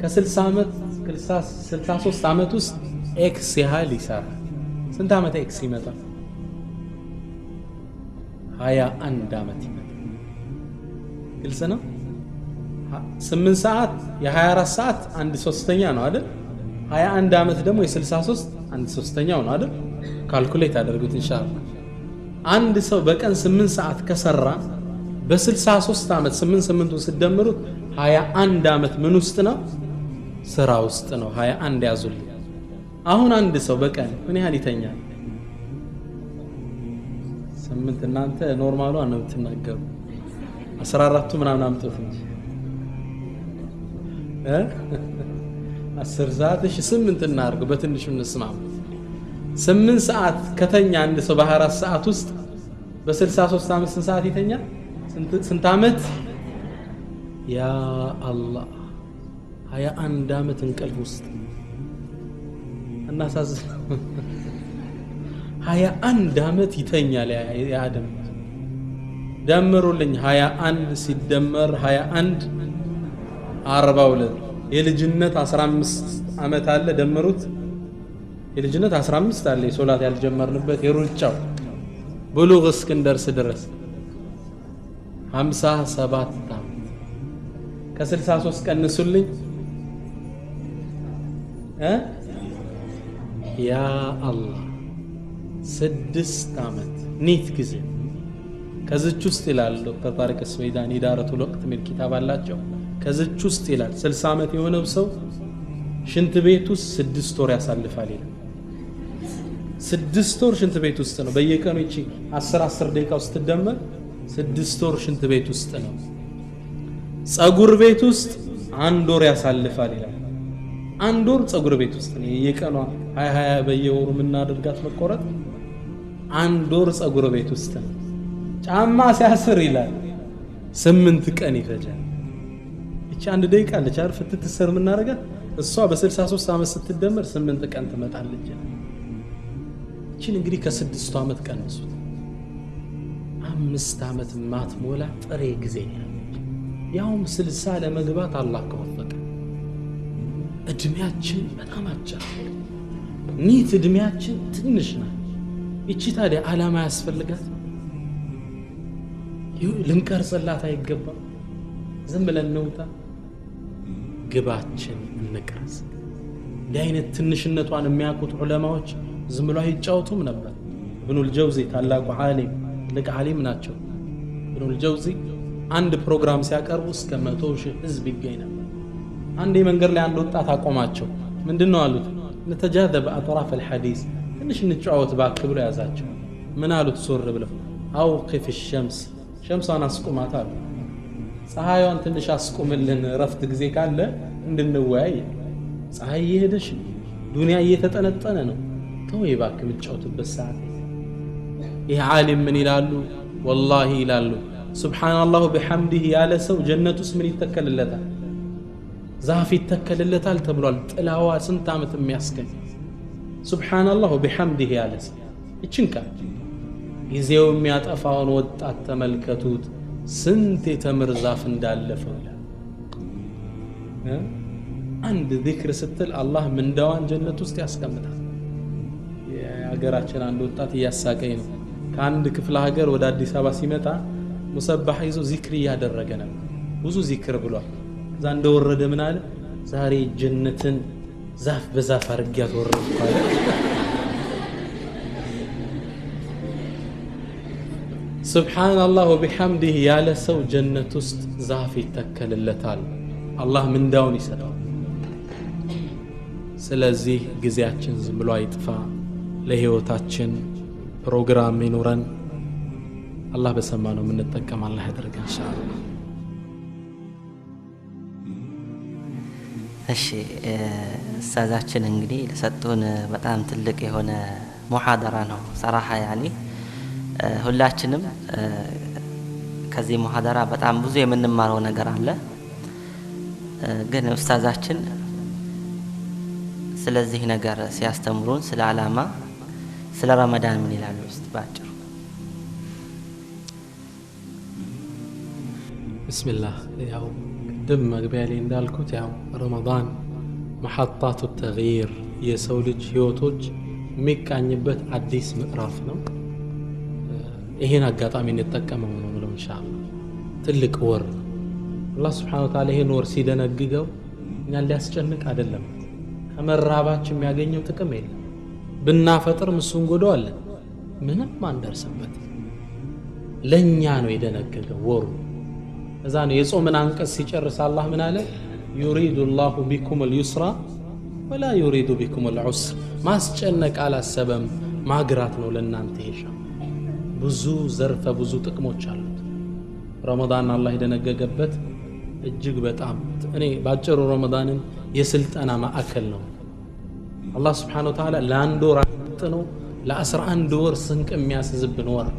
ከስልሳ ዓመት ስልሳ ሦስት ዓመት ውስጥ X ያህል ይሰራል። ስንት ዓመት X ይመጣል? 21 ዓመት ይመጣል። ግልጽ ነው? 8 ሰዓት የሃያ አራት ሰዓት አንድ ሶስተኛ ነው አይደል? 21 ዓመት ደግሞ የስልሳ ሦስት አንድ ሶስተኛው ነው አይደል? calculate አድርጉት ኢንሻአላህ። አንድ ሰው በቀን 8 ሰዓት ከሰራ በስልሳ ሦስት ዓመት ስምንት ስምንቱን ስትደምሩት 21 ዓመት ምን ውስጥ ነው? ስራ ውስጥ ነው። 21 ያዙልኝ። አሁን አንድ ሰው በቀን ምን ያህል ይተኛል? 8። እናንተ ኖርማሉ ነው የምትናገሩ። 14ቱ ምናምን አምጡት እንጂ እ? 10 ሰዓት። እሺ 8 እናድርገው በትንሹ እንስማማ። 8 ሰዓት ከተኛ አንድ ሰው በሃያ አራት ሰዓት ውስጥ በስልሳ ሦስት ዓመት ስንት ሰዓት ይተኛል? ስንት ዓመት? ያ አላህ 21 ዓመት እንቅልፍ ውስጥ እናሳዝን። 21 ዓመት ይተኛል የአደም። ደምሩልኝ። 21 ሲደመር 21 42። የልጅነት 15 ዓመት አለ ደምሩት። የልጅነት 15 አለ የሶላት ያልጀመርንበት የሩጫው ብሉግ እስክንደርስ ድረስ 57 ዓመት። ከ63 ቀንሱልኝ ያ አላህ 6 ዓመት ኒት ጊዜ ከዚች ውስጥ ይላል ዶክተር ታሪክ ስወይዳን ኢዳረቱል ወቅት ሚል ኪታብ አላቸው። ከዚች ውስጥ ይላል 60 ዓመት የሆነው ሰው ሽንት ቤት ውስጥ 6 ወር ያሳልፋል ይላል። 6 ወር ሽንት ቤት ውስጥ ነው። በየቀኑ እቺ 10 10 ደቂቃ ውስጥ ትደመር 6 ወር ሽንት ቤት ውስጥ ነው። ጸጉር ቤት ውስጥ 1 ወር ያሳልፋል ይላል። 1 ወር ጸጉር ቤት ውስጥ ነው። የቀኗ 20 20 በየወሩ የምናደርጋት መቆረጥ 1 ወር ጸጉር ቤት ውስጥ ነው። ጫማ ሲያስር ይላል 8 ቀን ይፈጃል። እቺ 1 ደቂቃ አለች አይደል ፍትትሰር የምናደርጋት እሷ በ63 ዓመት ስትደመር 8 ቀን ትመጣለች። እቺን እንግዲህ ከ6 ዓመት ቀንሱት 5 ዓመት ማትሞላ ጥሬ ጊዜ ነው። ያውም 60 ለመግባት አላህ ከወፈቀ እድሜያችን በጣም አጭር ኒት እድሜያችን ትንሽ ናት። እቺ ታዲያ ዓላማ ያስፈልጋት? ልንቀርጽላት አይገባም? ዝም ብለን እንውጣ፣ ግባችን እንቅረጽ። እንዲህ አይነት ትንሽነቷን የሚያውቁት ዑለማዎች ዝም ብለው አይጫወቱም ነበር። ኢብኑል ጀውዚ ታላቁ ዓሊም ትልቅ ዓሊም ናቸው። ኢብኑል ጀውዚ አንድ ፕሮግራም ሲያቀርቡ እስከ 100,000 ህዝብ ይገኝ ነበር። አንድ የመንገድ ላይ አንድ ወጣት አቆማቸው። ምንድነው አሉት? نتجاذب اطراف الحديث ትንሽ እንጫወት እባክህ ብሎ ያዛቸው። ምን አሉት? ዞር ብለው አውቅፍ الشمس ሸምሷን አስቁማት አሉ። ፀሐይዋን ትንሽ አስቁምልን ረፍት ጊዜ ካለ እንድንወያይ። ፀሐይ እየሄደች ነው፣ ዱንያ እየተጠነጠነ ነው። ተው እባክህ የምትጫወትበት ሰዓት። ይህ ዓሊም ምን ይላሉ? ወላሂ ይላሉ ሱብሃንአላህ ቢሐምዲህ ያለ ሰው ጀነት ውስጥ ምን ይተከልለታል? ዛፍ ይተከልለታል ተብሏል። ጥላዋ ስንት ዓመት የሚያስገኝ ሱብሃንአላህ ቢሐምዲህ ያለ ሰው እቺን ቃል ጊዜው የሚያጠፋውን ወጣት ተመልከቱት፣ ስንት የተምር ዛፍ እንዳለፈው ይላል። አንድ ዚክር ስትል አላህ ምንዳዋን ጀነት ውስጥ ያስቀምጣል። የሀገራችን አንድ ወጣት እያሳቀኝ ነው። ከአንድ ክፍለ ሀገር ወደ አዲስ አበባ ሲመጣ ሙሰባህ ይዞ ዚክር እያደረገ ነበር። ብዙ ዚክር ብሏል። እዛ እንደወረደ ምን አለ? ዛሬ ጀነትን ዛፍ በዛፍ አድርጊያት ወረድኩ አለ። ሱብሃንአላህ ወቢሐምዲህ ያለ ሰው ጀነት ውስጥ ዛፍ ይተከልለታል። አላህ ምንዳውን ይሰጠዋል። ስለዚህ ጊዜያችን ዝም ብሎ አይጥፋ። ለህይወታችን ፕሮግራም ይኑረን። አላህ በሰማነው የምንጠቀም አላህ ያደርገን ኢንሻአላህ።
እሺ ኡስታዛችን እንግዲህ ለሰጡን በጣም ትልቅ የሆነ ሙሐደራ ነው። ሰራሃ ያኒ ሁላችንም ከዚህ ሙሐደራ በጣም ብዙ የምንማረው ነገር አለ። ግን ኡስታዛችን ስለዚህ ነገር ሲያስተምሩን ስለ ዓላማ ስለ ረመዳን ምን ይላሉ እስቲ ባጭሩ?
ቢስሚላህ ያው ቅድም መግቢያ ላይ እንዳልኩት ያው ረመዳን መሐጣቱ ተግይር የሰው ልጅ ህይወቶች የሚቃኝበት አዲስ ምዕራፍ ነው። ይሄን አጋጣሚ እንጠቀመው ነው ብለው ኢንሻአላህ። ትልቅ ወር ነው። አላህ Subhanahu Wa Ta'ala ይሄን ወር ሲደነግገው እኛን ሊያስጨንቅ አይደለም። ከመራባችን የሚያገኘው ጥቅም የለም። ብናፈጥርም እሱን ጎደዋለን፣ ምንም አንደርስበት። ለኛ ነው የደነገገው ወሩ። እዛ ነው የጾምን አንቀጽ ሲጨርስ አላህ ምን አለ? يريد الله بكم اليسر ولا يريد بكم العسر። ማስጨነቅ አላሰበም፣ ማግራት ነው ለእናንተ ይሻ። ብዙ ዘርፈ ብዙ ጥቅሞች አሉት ረመዳን አላህ የደነገገበት እጅግ በጣም እኔ ባጭሩ ረመዳንን የስልጠና ማዕከል ነው። አላህ Subhanahu Wa Ta'ala ለአንድ ወር አጥኖ ለ11 ወር ስንቅ የሚያስዝብን ወር።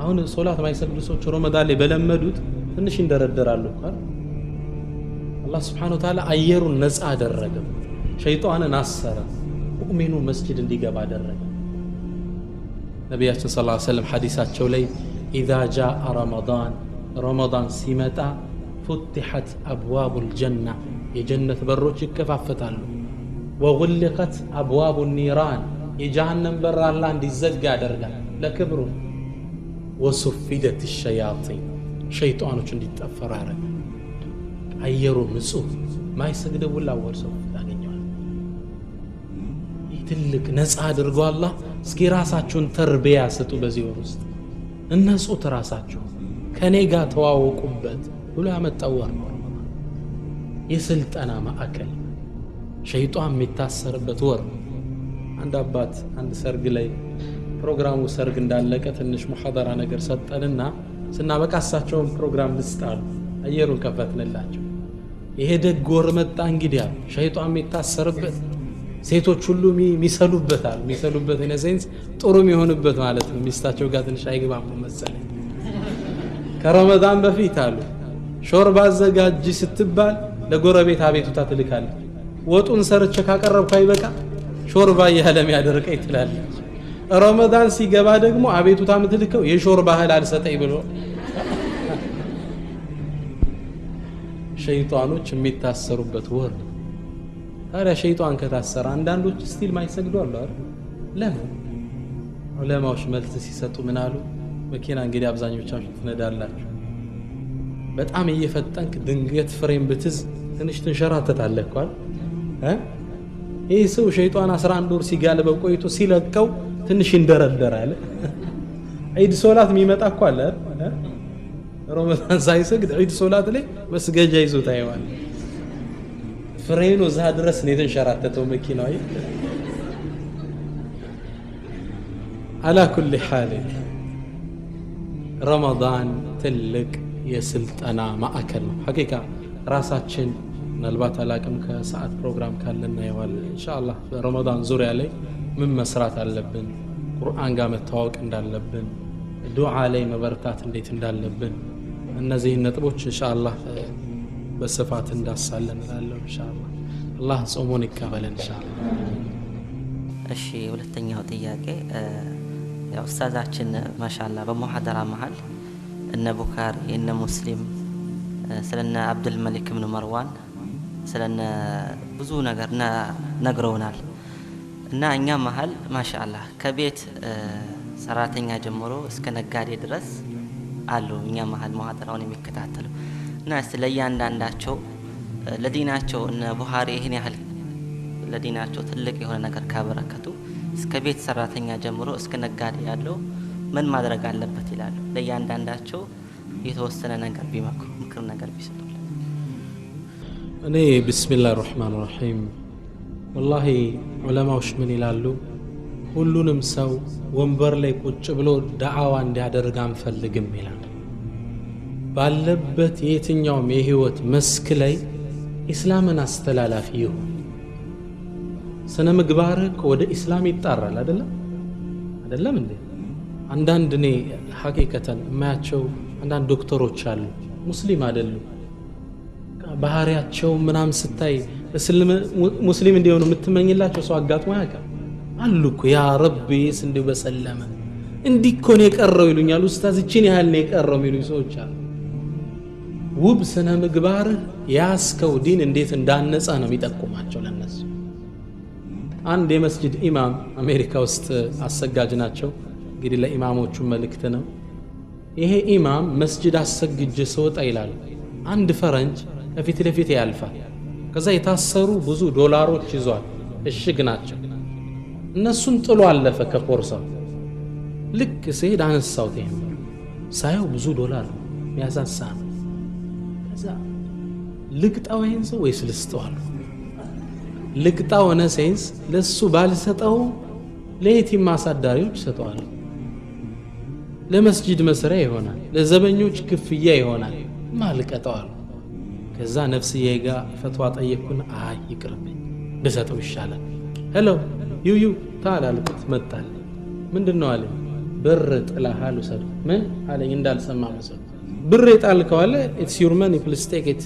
አሁን ሶላት ማይሰግዱ ሰዎች ረመዳን ላይ በለመዱት ትንሽ እንደረደራሉ እኮ። አላህ Subhanahu Wa Ta'ala አየሩን ነፃ አደረገ፣ ሸይጣንን አሰረ፣ ሙእሚኑ መስጂድ እንዲገባ አደረገ። ነቢያችን ሰለላሁ ዐለይሂ ወሰለም ሐዲሳቸው ላይ إذا جاء رمضان ረመዳን ሲመጣ فتحت أبواب الجنة የጀነት በሮች ይከፋፈታሉ። وغلقت أبواب النيران የጀሃነም በር አላህ እንዲዘጋ ያደርጋል ለክብሩ። وصفدت الشياطين ሸይጣኖች እንዲጠፈሩ ያደርጋል። አየሩ ንጹህ ማይሰግደው ሁላ ወር ሰው ታገኘዋል። ይህ ትልቅ ነፃ አድርጎ አላህ እስኪ ራሳችሁን ተርቢያ ስጡ፣ በዚህ ወር ውስጥ እነጹት፣ ራሳችሁ ከኔ ጋር ተዋወቁበት ብሎ ያመጣው ወር ነው ረመዳን። የስልጠና ማዕከል፣ ሸይጣን የሚታሰርበት ወር። አንድ አባት አንድ ሰርግ ላይ ፕሮግራሙ ሰርግ እንዳለቀ ትንሽ ሙሐደራ ነገር ሰጠንና ስናበቃ እሳቸውን ፕሮግራም ልስጣሉ። አየሩን ከፈትንላቸው። ይሄ ደግ ወር መጣ እንግዲህ አሉ፣ ሸይጣን የሚታሰርበት፣ ሴቶች ሁሉ የሚሰሉበት አሉ። የሚሰሉበት in a sense ጥሩ የሚሆንበት ማለት ነው። ሚስታቸው ጋር ትንሽ አይግባሙ መሰለኝ። ከረመዳን በፊት አሉ ሾርባ አዘጋጅ ስትባል ለጎረቤት አቤቱታ ትልካለች። ወጡን ሰርቼ ካቀረብኩ አይበቃ ሾርባ እያለ የሚያደርቀኝ ትላለች። ረመዳን ሲገባ ደግሞ አቤቱታ የምትልከው የሾርባ እህል አልሰጠኝ ብሎ። ሸይጣኖች የሚታሰሩበት ወር ነው። ታዲያ ሸይጣን ከታሰረ አንዳንዶች still ማይሰግዱ አሉ አይደል? ለምን? ዑለማዎች መልስ ሲሰጡ ምን አሉ? መኪና እንግዲህ አብዛኞቻችሁ ትነዳላችሁ። በጣም እየፈጠንክ ድንገት ፍሬን ብትዝ ትንሽ ትንሸራተታለህ እኮ አይደል? ይህ ሰው ሸይጣን 11 ወር ሲጋልበው ቆይቶ ሲለቀው ትንሽ ይንደረደራል። ዒድ ሶላት የሚመጣ እኮ አለ አይደል? ረመዳን ሳይሰግድ ዒድ ሶላት ላይ መስገጃ ይዞ ታየዋለህ። ፍሬኑ እዛ ድረስ ነው የተንሸራተተው መኪናው። على كل حال ረመዳን ትልቅ የስልጠና ማዕከል ነው። ሐቂቃ ራሳችን ምናልባት አላቅም ከሰዓት ፕሮግራም ካለ እናየዋለን ኢንሻአላህ። በረመዳን ዙሪያ ላይ ምን መስራት አለብን፣ ቁርአን ጋር መተዋወቅ እንዳለብን፣ ዱዓ ላይ መበርታት እንዴት እንዳለብን፣ እነዚህን ነጥቦች ኢንሻአላህ በስፋት እንዳሳለን እላለሁ። ኢንሻአላህ አላህ ጾሙን ይቀበለን ኢንሻአላህ።
እሺ፣ ሁለተኛው ጥያቄ ያው ኡስታዛችን ማሻአላህ በሙሐደራ መሃል እነ ቡኻሪ፣ እነ ሙስሊም፣ ስለነ አብዱል መሊክ ኢብኑ መርዋን፣ ስለነ ብዙ ነገር ነግረውናል። እና እኛ መሃል ማሻአላህ ከቤት ሰራተኛ ጀምሮ እስከ ነጋዴ ድረስ አሉ እኛ መሃል ሙሐደራውን የሚከታተሉ። እና እስቲ ለእያንዳንዳቸው ለዲናቸው እነ ቡኻሪ ይህን ያህል ለዲናቸው ትልቅ የሆነ ነገር ካበረከቱ እስከ ቤት ሰራተኛ ጀምሮ እስከ ነጋዴ ያለው ምን ማድረግ አለበት ይላሉ? ለእያንዳንዳቸው የተወሰነ ነገር ቢመክሩ፣ ምክር ነገር ቢሰጡልን።
እኔ ቢስሚላህ ራህማን ራሂም፣ ወላሂ ዑለማዎች ምን ይላሉ? ሁሉንም ሰው ወንበር ላይ ቁጭ ብሎ ዳዕዋ እንዲያደርግ አንፈልግም ይላል። ባለበት የትኛውም የህይወት መስክ ላይ ኢስላምን አስተላላፊ ይሁን። ስነ ምግባርህ ወደ ኢስላም ይጣራል አይደለም? አይደለም እንዴ? አንዳንድ እኔ ሐቂቀተን የማያቸው አንዳንድ ዶክተሮች አሉ፣ ሙስሊም አይደሉም። ባህሪያቸው ምናምን ስታይ ሙስሊም እንዲሆኑ የምትመኝላቸው ሰው አጋጥሞ ያውቃል? አሉ እኮ፣ ያ ረቢስ እንዲሁ በሰለመ እንዲህ እኮ ነው የቀረው ይሉኛል። ኡስታዝ እቺን ያህል ነው የቀረው የሚሉኝ ሰዎች አሉ። ውብ ስነ ምግባርህ ያስከው ዲን እንዴት እንዳነጸ ነው የሚጠቁማቸው ለነሱ። አንድ የመስጂድ ኢማም አሜሪካ ውስጥ አሰጋጅ ናቸው። እንግዲህ ለኢማሞቹ መልእክት ነው። ይሄ ኢማም መስጂድ አሰግጄ ስወጣ ይላሉ አንድ ፈረንጅ ከፊት ለፊት ያልፋል። ከዛ የታሰሩ ብዙ ዶላሮች ይዟል፣ እሽግ ናቸው። እነሱን ጥሎ አለፈ ከፖርሳው። ልክ ስሄድ አነሳሁት፣ ይሄን ብር ሳየው ብዙ ዶላር ነው፣ የሚያሳሳ ነው። ከዛ ልቅጣው ይሄን ሰው ወይስ ልስጠው አልኩ። ልቅጣው in a sense ለሱ ባልሰጠው ለየቲም አሳዳሪዎች ሰጠዋለሁ። ለመስጂድ መስሪያ ይሆናል፣ ለዘበኞች ክፍያ ይሆናል፣ ማልቀጠው አልኩ። ከዛ ነፍስዬ ጋር ፈትዋ ጠየቅኩና አይ ይቅርብኝ ብሰጠው ይሻላል። Hello you, you ታል አልኩት። መጣልኝ። ምንድነው አለኝ። ብር ጥለሃል ውሰድ። ምን አለኝ እንዳልሰማ መሰል። ብር የጣልከው አለ፣ it's your money, please take it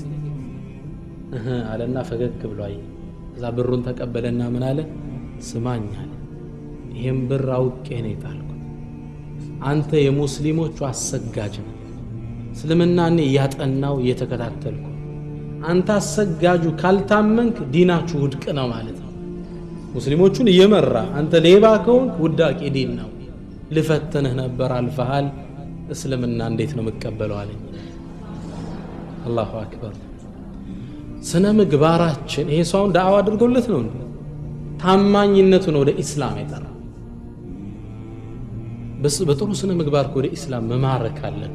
አለና ፈገግ ብሎ አየኝ። ከዛ ብሩን ተቀበለና ምን አለ፣ ስማኝ አለ፣ ይሄን ብር አውቄ ነው የጣልኩት። አንተ የሙስሊሞቹ አሰጋጅ ነህ። እስልምና እኔ እያጠናው እየተከታተልኩ አንተ አሰጋጁ ካልታመንክ ዲናችሁ ውድቅ ነው ማለት ነው። ሙስሊሞቹን እየመራ አንተ ሌባ ከሆንክ ውዳቂ ዲን ነው። ልፈትንህ ነበር አልፈሃል፣ እስልምና እንዴት ነው የምቀበለው አለኝ። አላሁ አክበር። ስነ ምግባራችን ይሄ ሰው አሁን ዳዕዋ አድርጎለት ነው እንዴ? ታማኝነቱን ወደ ኢስላም የጠራ በጥሩ ስነ ምግባር ወደ ኢስላም መማረክ አለን።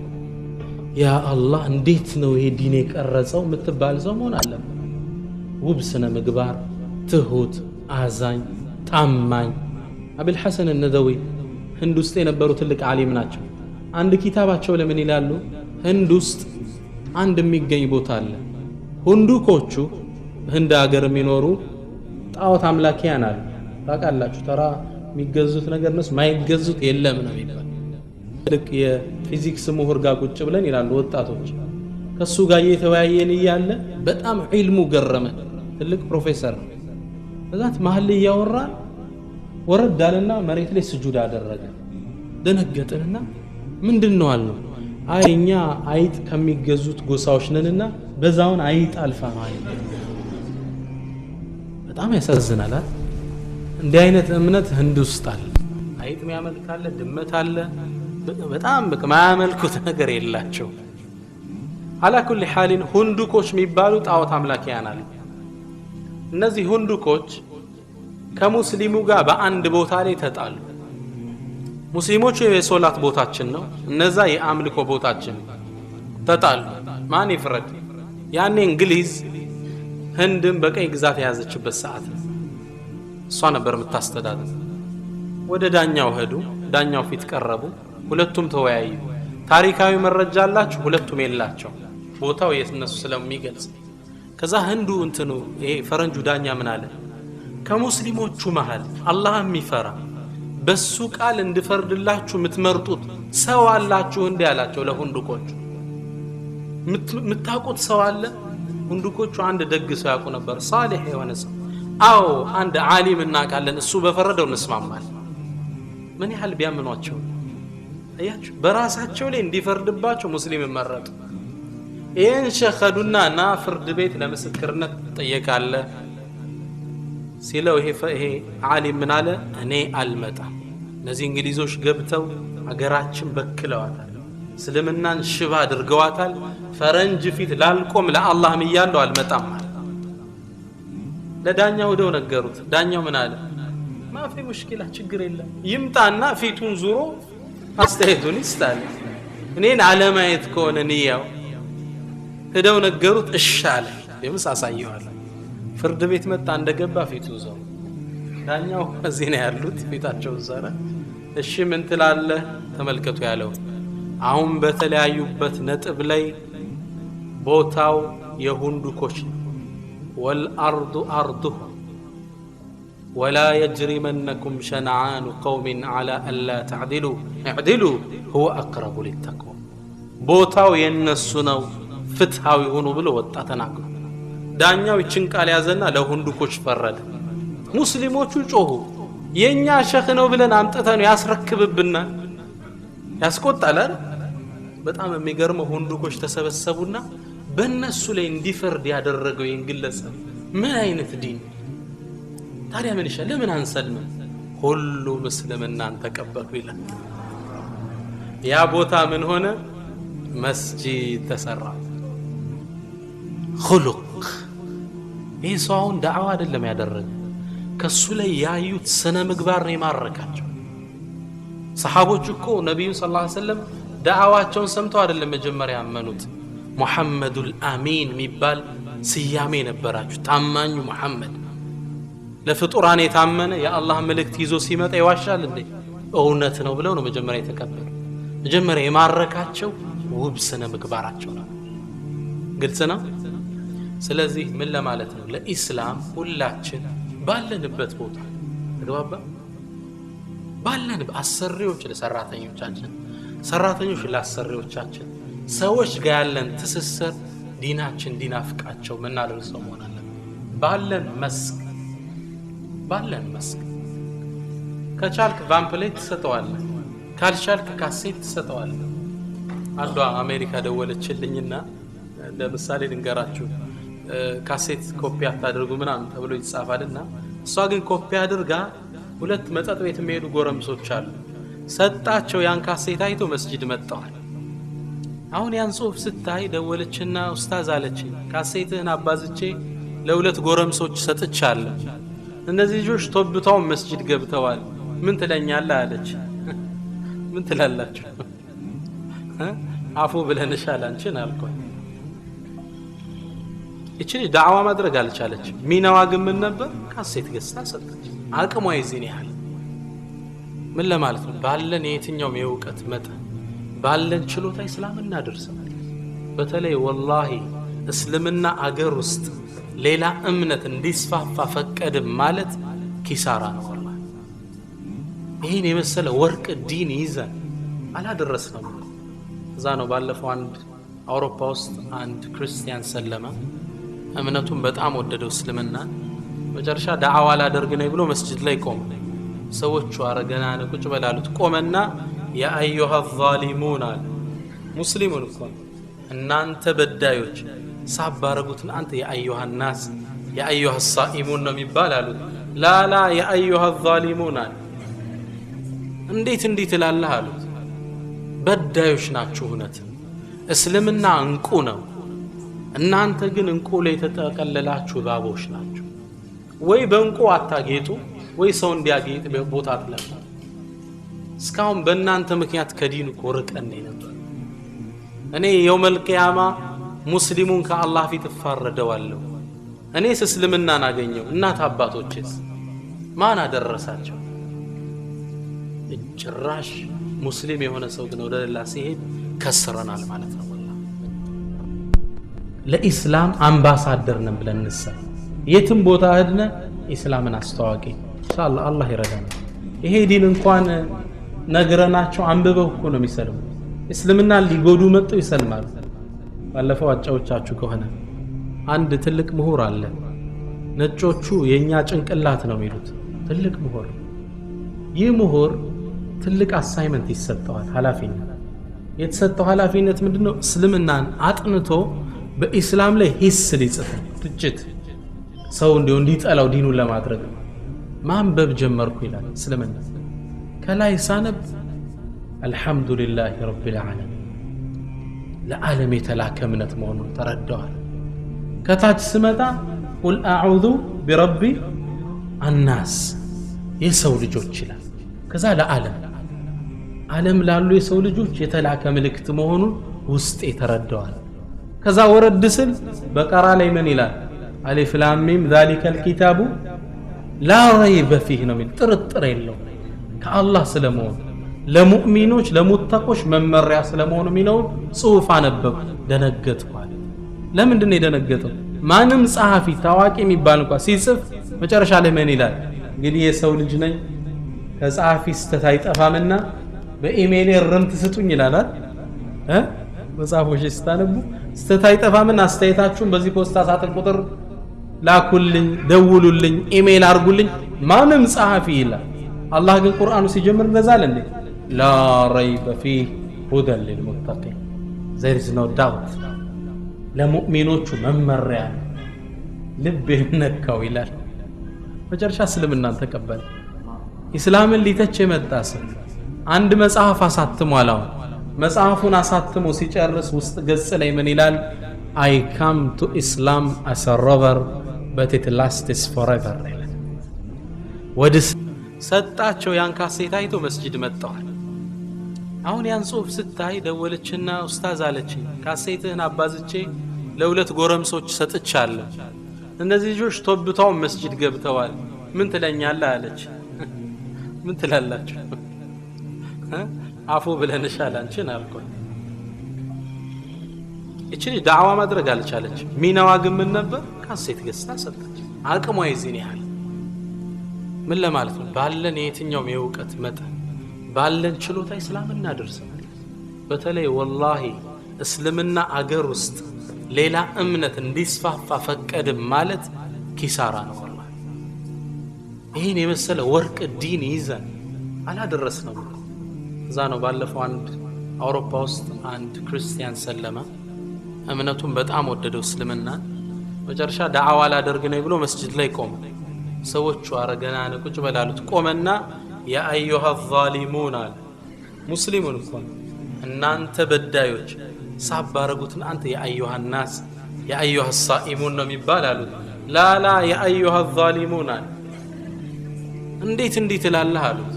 ያ አላህ እንዴት ነው ይሄ ዲን የቀረጸው የምትባል ሰው መሆን አለበት። ውብ ስነ ምግባር፣ ትሁት፣ አዛኝ፣ ታማኝ። አብል ሐሰን ነደዊ ህንድ ውስጥ የነበሩ ትልቅ ዓሊም ናቸው። አንድ ኪታባቸው ለምን ይላሉ? ህንድ ውስጥ አንድ የሚገኝ ቦታ አለ። ሁንዱኮቹ ህንድ ሀገር የሚኖሩ ጣዖት አምላኪያን አሉ። ታውቃላችሁ፣ ተራ የሚገዙት ነገር እነሱ ማይገዙት የለም ነው የሚባል። ልክ የፊዚክስ ምሁር ጋር ቁጭ ብለን ይላሉ ወጣቶች፣ ከሱ ጋር እየተወያየን እያለ በጣም ዒልሙ ገረመን። ትልቅ ፕሮፌሰር ነው። በዛት መሀል ላይ እያወራን ወረድ አለና መሬት ላይ ስጁድ አደረገ። ደነገጥንና ምንድን ነው አልነው። አይ እኛ አይጥ ከሚገዙት ጎሳዎች ነንና በዛውን አይጥ አልፋ ማለት። በጣም ያሳዝናል። እንዲህ አይነት እምነት ህንድ ውስጥ አለ። አይጥ የሚያመልክ አለ፣ ድመት አለ። በጣም በቃ ማያመልኩት ነገር የላቸው። አላ ኩሊ ሐሊን ሁንዱኮች የሚባሉ ጣዖት አምላኪያን አሉ። እነዚህ ሁንዱኮች ከሙስሊሙ ጋር በአንድ ቦታ ላይ ተጣሉ። ሙስሊሞቹ የሶላት ቦታችን ነው፣ እነዛ የአምልኮ ቦታችን ነው። ተጣሉ። ማን ይፍረድ? ያኔ እንግሊዝ ህንድን በቀኝ ግዛት የያዘችበት ሰዓት ነው። እሷ ነበር የምታስተዳድር። ወደ ዳኛው ሄዱ። ዳኛው ፊት ቀረቡ። ሁለቱም ተወያዩ። ታሪካዊ መረጃ አላችሁ? ሁለቱም የላቸው። ቦታው የእነሱ ስለሚገልጽ። ከዛ ህንዱ እንትኑ ይሄ ፈረንጁ ዳኛ ምን አለ? ከሙስሊሞቹ መሃል አላህ የሚፈራ በሱ ቃል እንድፈርድላችሁ የምትመርጡት ሰው አላችሁ እንዴ አላቸው ለሁንዱኮቹ። የምታውቁት ሰው አለ? ሁንዱኮቹ አንድ ደግ ሰው ያውቁ ነበር፣ ሳሊህ የሆነ ሰው። አዎ አንድ ዓሊም እናውቃለን፣ እሱ በፈረደው እንስማማለን። ምን ያህል ቢያምኗቸው አያችሁ፣ በራሳቸው ላይ እንዲፈርድባቸው ሙስሊም መረጡ። ይህን ሸኸዱና ና ፍርድ ቤት ለምስክርነት ትጠየቃለህ ሲለው ይሄ ዓሊም ምን አለ? እኔ አልመጣም። እነዚህ እንግሊዞች ገብተው አገራችን በክለዋታል፣ እስልምናን ሽባ አድርገዋታል። ፈረንጅ ፊት ላልቆም ለአላህም እያለሁ አልመጣም አለ። ለዳኛው ሄደው ነገሩት። ዳኛው ምን አለ? ማፊ ሙሽኪላ፣ ችግር የለም፣ ይምጣና ፊቱን ዙሮ አስተያየቱን ይስጣል። እኔን አለማየት ከሆነ ንያው። ሄደው ነገሩት፣ እሺ አለ። የምስ አሳየዋለሁ። ፍርድ ቤት መጣ። እንደገባ ፊቱ ዞረ። ዳኛው እዚህ ነው ያሉት፣ ፊታቸውን ዞረ። እሺ ምን ትላለህ? ተመልከቱ ያለው አሁን በተለያዩበት ነጥብ ላይ ቦታው የሁንዱኮች ነው። ወልአርዱ አርዱሁም ወላ የጅሪመነኩም ሸነዓኑ ቀውሚን ዐላ አላ ተዕዲሉ እዕዲሉ ሁወ አቅረቡ ሊተቅዋ። ቦታው የነሱ ነው፣ ፍትሃዊ ሁኑ ብሎ ወጣ ተናግሮ። ዳኛው ይችን ቃል ያዘና ለሁንዱኮች ፈረደ። ሙስሊሞቹ ጮሁ። የኛ ሸህ ነው ብለን አምጥተን ያስረክብብናል፣ ያስቆጣል አይደል? በጣም የሚገርመው ሁንዱኮች ተሰበሰቡና በእነሱ ላይ እንዲፈርድ ያደረገው ይህን ግለሰብ ምን አይነት ዲን ታዲያ? ምን ይሻል? ለምን አንሰልምም? ሁሉም እስልምናን ተቀበሉ ይላል። ያ ቦታ ምን ሆነ? መስጂድ ተሰራ። ኹሉቅ ይህ ሰው አሁን ዳዕዋ አይደለም ያደረገ፣ ከሱ ላይ ያዩት ስነ ምግባር ነው የማረካቸው። ሰሓቦች እኮ ነቢዩን ሰለላሁ ዐለይሂ ወሰለም ዳዕዋቸውን ሰምተው አይደለም መጀመሪያ ያመኑት። ሙሐመዱል አሚን የሚባል ስያሜ ነበራችሁ። ታማኙ መሐመድ፣ ለፍጡራን የታመነ የአላህ መልእክት ይዞ ሲመጣ ይዋሻል እንዴ? እውነት ነው ብለው ነው መጀመሪያ የተቀበሉ። መጀመሪያ የማረካቸው ውብ ስነ ምግባራቸው ነው። ግልጽ ነው። ስለዚህ ምን ለማለት ነው? ለኢስላም ሁላችን ባለንበት ቦታ ተግባባ፣ ባለን አሰሪዎች ለሰራተኞቻችን፣ ሰራተኞች ለአሰሪዎቻችን፣ ሰዎች ጋር ያለን ትስስር ዲናችን እንዲናፍቃቸው ምናደርግ ሰው መሆን አለብን። ባለን መስክ ከቻልክ pamphlet ትሰጠዋለህ፣ ካልቻልክ ካሴት ትሰጠዋለህ። አንዷ አሜሪካ ደወለችልኝና ለምሳሌ ልንገራችሁ። ካሴት ኮፒ አታድርጉ ምናምን ተብሎ ይጻፋልና እሷ ግን ኮፒ አድርጋ ሁለት መጠጥ ቤት የሚሄዱ ጎረምሶች አሉ ሰጣቸው። ያን ካሴት አይቶ መስጂድ መጣዋል። አሁን ያን ጽሁፍ ስታይ ደወለችና ኡስታዝ አለችኝ፣ ካሴትህን አባዝቼ ለሁለት ጎረምሶች ሰጥቻለሁ። እነዚህ ልጆች ቶብተው መስጂድ ገብተዋል። ምን ትለኛለህ አለች። ምን ትላላችሁ? አፉ ብለንሻል አንቺን አልኳት። እቺ ልጅ ዳዕዋ ማድረግ አልቻለች። ሚናዋ ግን ምን ነበር? ካሴት ገዝታ ሰጠች። አቅሟ የዚህን ያህል። ምን ለማለት ነው? ባለን የየትኛውም የእውቀት መጠን ባለን ችሎታ እስላም እናደርሰው። በተለይ ወላሂ እስልምና አገር ውስጥ ሌላ እምነት እንዲስፋፋ ፈቀድም ማለት ኪሳራ ነው። ወላሂ ይህን የመሰለ ወርቅ ዲን ይዘን አላደረስነው። እዛ ነው ባለፈው አንድ አውሮፓ ውስጥ አንድ ክርስቲያን ሰለመ። እምነቱን በጣም ወደደው እስልምና። መጨረሻ ዳዕዋ ላደርግ ነኝ ብሎ መስጂድ ላይ ቆመ። ሰዎቹ አረገና ነው ቁጭ በላሉት። ቆመና ያ አዩሃ ዛሊሙን አለ። ሙስሊሙን እኮ እናንተ በዳዮች ሳባረጉትን አንተ ያ አዩሃ ናስ ያ አዩሃ ሳኢሙን ነው የሚባል አሉት። ላላ ያ አዩሃ ዛሊሙን አለ። እንዴት እንዲህ ትላለህ አሉት። በዳዮች ናችሁ፣ እውነት እስልምና እንቁ ነው፣ እናንተ ግን እንቁ ላይ የተጠቀለላችሁ እባቦች ናችሁ። ወይ በእንቁ አታጌጡ ወይ ሰው እንዲያጌጥ ቦታ አትለቁ። እስካሁን በእናንተ ምክንያት ከዲን እኮ ርቀን ነበር። እኔ የውመል ቂያማ ሙስሊሙን ከአላህ ፊት እፋረደዋለሁ። እኔስ እስልምናን አገኘው፣ እናት አባቶቼስ ማን አደረሳቸው? ጭራሽ ሙስሊም የሆነ ሰው ግን ወደ ሌላ ሲሄድ ከስረናል ማለት ነው። ወላሂ ለኢስላም አምባሳደር ነን ብለን እንሰ የትም ቦታ ሄድነ ኢስላምን አስተዋቂ ኢንሻአላህ አላህ ይረዳናል። ይሄ ዲን እንኳን ነግረናቸው አንብበው እኮ ነው የሚሰልሙ። እስልምና ሊጎዱ መጥተው ይሰልማሉ። ባለፈው አጫዎቻችሁ ከሆነ አንድ ትልቅ ምሁር አለ። ነጮቹ የኛ ጭንቅላት ነው የሚሉት ትልቅ ምሁር። ይህ ምሁር ትልቅ assignment ይሰጠዋል፣ ኃላፊነት። የተሰጠው ኃላፊነት ምንድነው? እስልምናን አጥንቶ በኢስላም ላይ ሂስ ሊጽፍ ትችት፣ ሰው እንዲሁ እንዲጠላው ዲኑን ለማድረግ ነው። ማንበብ ጀመርኩ ይላል። እስልምና ከላይ ሳነብ አልሐምዱሊላህ ረቢል ዓለሚን ለዓለም የተላከ እምነት መሆኑን ተረዳዋል። ከታች ስመጣ ቁል አዑዙ ቢረቢ አናስ የሰው ልጆች ይላል። ከዛ ለዓለም ዓለም ላሉ የሰው ልጆች የተላከ ምልክት መሆኑን ውስጤ ተረዳዋል። ከዛ ወረድ ስል በቀራ ላይ ምን ይላል? አሊፍ ላም ሚም ዛሊከል ኪታቡ ላ ረይበ ፊህ ነው የሚል፣ ጥርጥር የለው ከአላህ ስለመሆኑ ለሙእሚኖች ለሙተቆች መመሪያ ስለመሆኑ የሚለውን ጽሁፍ አነበብኩ። ደነገጥኩ አለ። ለምንድን ነው የደነገጠው? ማንም ጸሐፊ ታዋቂ የሚባል እንኳን ሲጽፍ መጨረሻ ላይ ምን ይላል? እንግዲህ የሰው ልጅ ነኝ ከጸሐፊ ስህተት አይጠፋምና በኢሜይል እርምት ስጡኝ ይላል አይደል? መጽሐፎች ስታነቡ ስህተት አይጠፋምና አስተያየታችሁን በዚህ ፖስታ ሳጥን ቁጥር ላኩልኝ፣ ደውሉልኝ፣ ኢሜይል አርጉልኝ ማንም ጸሐፊ ይላል። አላህ ግን ቁርአኑ ሲጀምር እንደዛ አለ እንዴ? لا ريب فيه هدى للمتقين there is no doubt ለሙእሚኖቹ መመሪያ ነው። ልቤን ነካው ይላል። መጨረሻ እስልምናን ተቀበለ። ኢስላምን ሊተች የመጣ ሰው አንድ መጽሐፍ አሳትሟል። አሁን መጽሐፉን አሳትሞ ሲጨርስ ውስጥ ገጽ ላይ ምን ይላል? I come to Islam as a robber but it lasts forever ይላል። ወደ ሰጣቸው ያን ካሴት አይቶ መስጂድ መጣዋል። አሁን ያን ጽሁፍ ስታይ ደወለችና ኡስታዝ አለችኝ፣ ካሴትህን አባዝቼ ለሁለት ጎረምሶች ሰጥቻለሁ። እነዚህ ልጆች ቶብተው መስጂድ ገብተዋል። ምን ትለኛለህ አለች። ምን ትላላችሁ? አፉ ብለንሻል አንቺን አልኳት። እቺ ልጅ ዳዕዋ ማድረግ አልቻለች። ሚናዋ ግን ምን ነበር? ካሴት ገዝታ ሰጠች። አቅሟ የዚህን ያህል። ምን ለማለት ነው? ባለን የየትኛውም የእውቀት መጠን ባለን ችሎታ እስላም እናደርሰው። በተለይ ወላሂ እስልምና አገር ውስጥ ሌላ እምነት እንዲስፋፋ ፈቀድም ማለት ኪሳራ ነው። ወላሂ ይህን የመሰለ ወርቅ ዲን ይዘን አላደረስነው። እዛ ነው ባለፈው አንድ አውሮፓ ውስጥ አንድ ክርስቲያን ሰለመ። እምነቱን በጣም ወደደው እስልምናን። መጨረሻ ዳዕዋ ላደርግ ነኝ ብሎ መስጂድ ላይ ቆመ። ሰዎቹ አረገና ቁጭ በላሉት። ቆመና ያ አዩሃ ዛሊሙን አለ። ሙስሊሙን እኮ ነው። እናንተ በዳዮች ሳብ ባረጉትና አንተ ያ አዩሃ ናስ ያ አዩሃ ሳኢሙን ነው የሚባል አሉት። ላላ ያ አዩሃ ዛሊሙን አለ። እንዴት እንዲህ ትላለህ አሉት።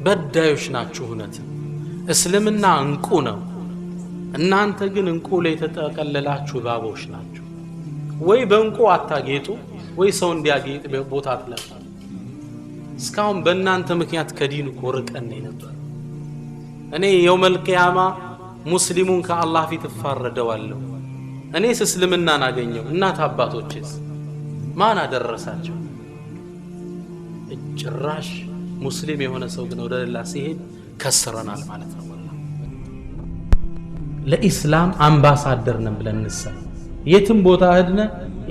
በዳዮች ናችሁ፣ እውነት እስልምና እንቁ ነው፣ እናንተ ግን እንቁ ላይ የተጠቀለላችሁ እባቦች ናችሁ። ወይ በእንቁ አታጌጡ፣ ወይ ሰው እንዲያጌጥ ቦታ አትለቁ። እስካሁን በእናንተ ምክንያት ከዲኑ እኮ ርቀን ነበር። እኔ የውመል ቂያማ ሙስሊሙን ከአላህ ፊት እፋረደዋለሁ። እኔስ እስልምናን አገኘው፣ እናት አባቶችስ ማን አደረሳቸው? ጭራሽ ሙስሊም የሆነ ሰው ግን ወደ ሌላ ሲሄድ ከስረናል ማለት ነው። ወላሂ ለኢስላም አምባሳደር ነን ብለን እንሰብ። የትም ቦታ ሄድነ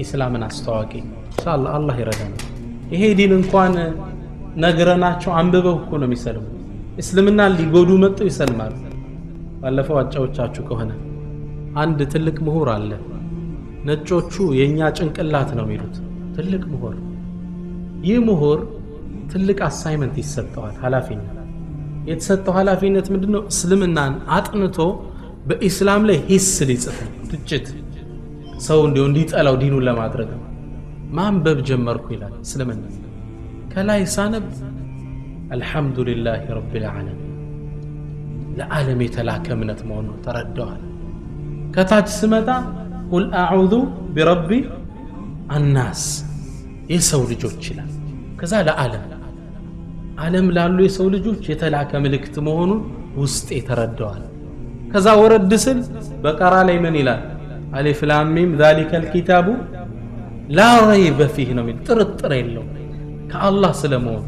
ኢስላምን አስተዋቂ ኢንሻአላህ አላህ ይረዳናል። ይሄ ዲን እንኳን ነግረናቸው አንብበው እኮ ነው የሚሰልሙ። እስልምናን ሊጎዱ መጥተው ይሰልማሉ። ባለፈው አጫዎቻችሁ ከሆነ አንድ ትልቅ ምሁር አለ። ነጮቹ የኛ ጭንቅላት ነው የሚሉት ትልቅ ምሁር። ይህ ምሁር ትልቅ assignment ይሰጠዋል፣ ኃላፊነት። የተሰጠው ኃላፊነት ምንድነው? እስልምናን አጥንቶ በኢስላም ላይ ሂስ ሊጽፍ ነው፣ ትችት፣ ሰው እንዲሁ እንዲጠላው ዲኑን ለማድረግ ነው። ማንበብ ጀመርኩ ይላል። እስልምና ከላይ ሳነብ አልሐምዱሊላህ ረቢል ዓለሚን ለዓለም የተላከ እምነት መሆኑን ተረዳዋል። ከታች ስመጣ ቁል አዑዙ ቢረቢ አናስ የሰው ልጆች ይላል። ከዛ ለዓለም ዓለም ላሉ የሰው ልጆች የተላከ ምልክት መሆኑን ውስጤ ተረዳዋል። ከዛ ወረድ ስል በቀራ ላይ ምን ይላል? አሊፍ ላም ሚም ዛሊከል ኪታቡ ላ ረይበ ፊህ ነው የሚል፣ ጥርጥር የለው ከአላህ ስለመሆኑ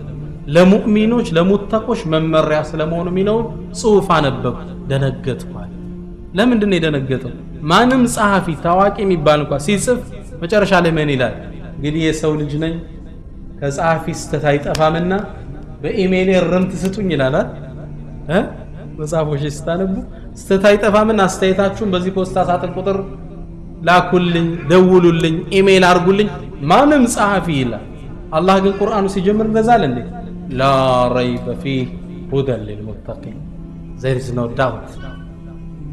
ለሙእሚኖች ለሙተቆች መመሪያ ስለመሆኑ የሚለውን ጽሁፍ አነበብኩ። ደነገጥኳል። ለምንድን ነው የደነገጠው? ማንም ጸሐፊ ታዋቂ የሚባል እንኳን ሲጽፍ መጨረሻ ላይ ምን ይላል? እንግዲህ የሰው ልጅ ነኝ ከጸሐፊ ስህተት አይጠፋምና በኢሜይል እርምት ስጡኝ ይላል። መጽሐፎች ስታነቡ ስህተት አይጠፋምና አስተያየታችሁን በዚህ ፖስታ ሳጥን ቁጥር ላኩልኝ፣ ደውሉልኝ፣ ኢሜይል አርጉልኝ ማንም ጸሐፊ ይላል። አላህ ግን ቁርአኑ ሲጀምር እንደዛ አለ እንዴ? ላ ረይበ ፊህ ሁደን ሊልሙተቂን፣ there is no doubt፣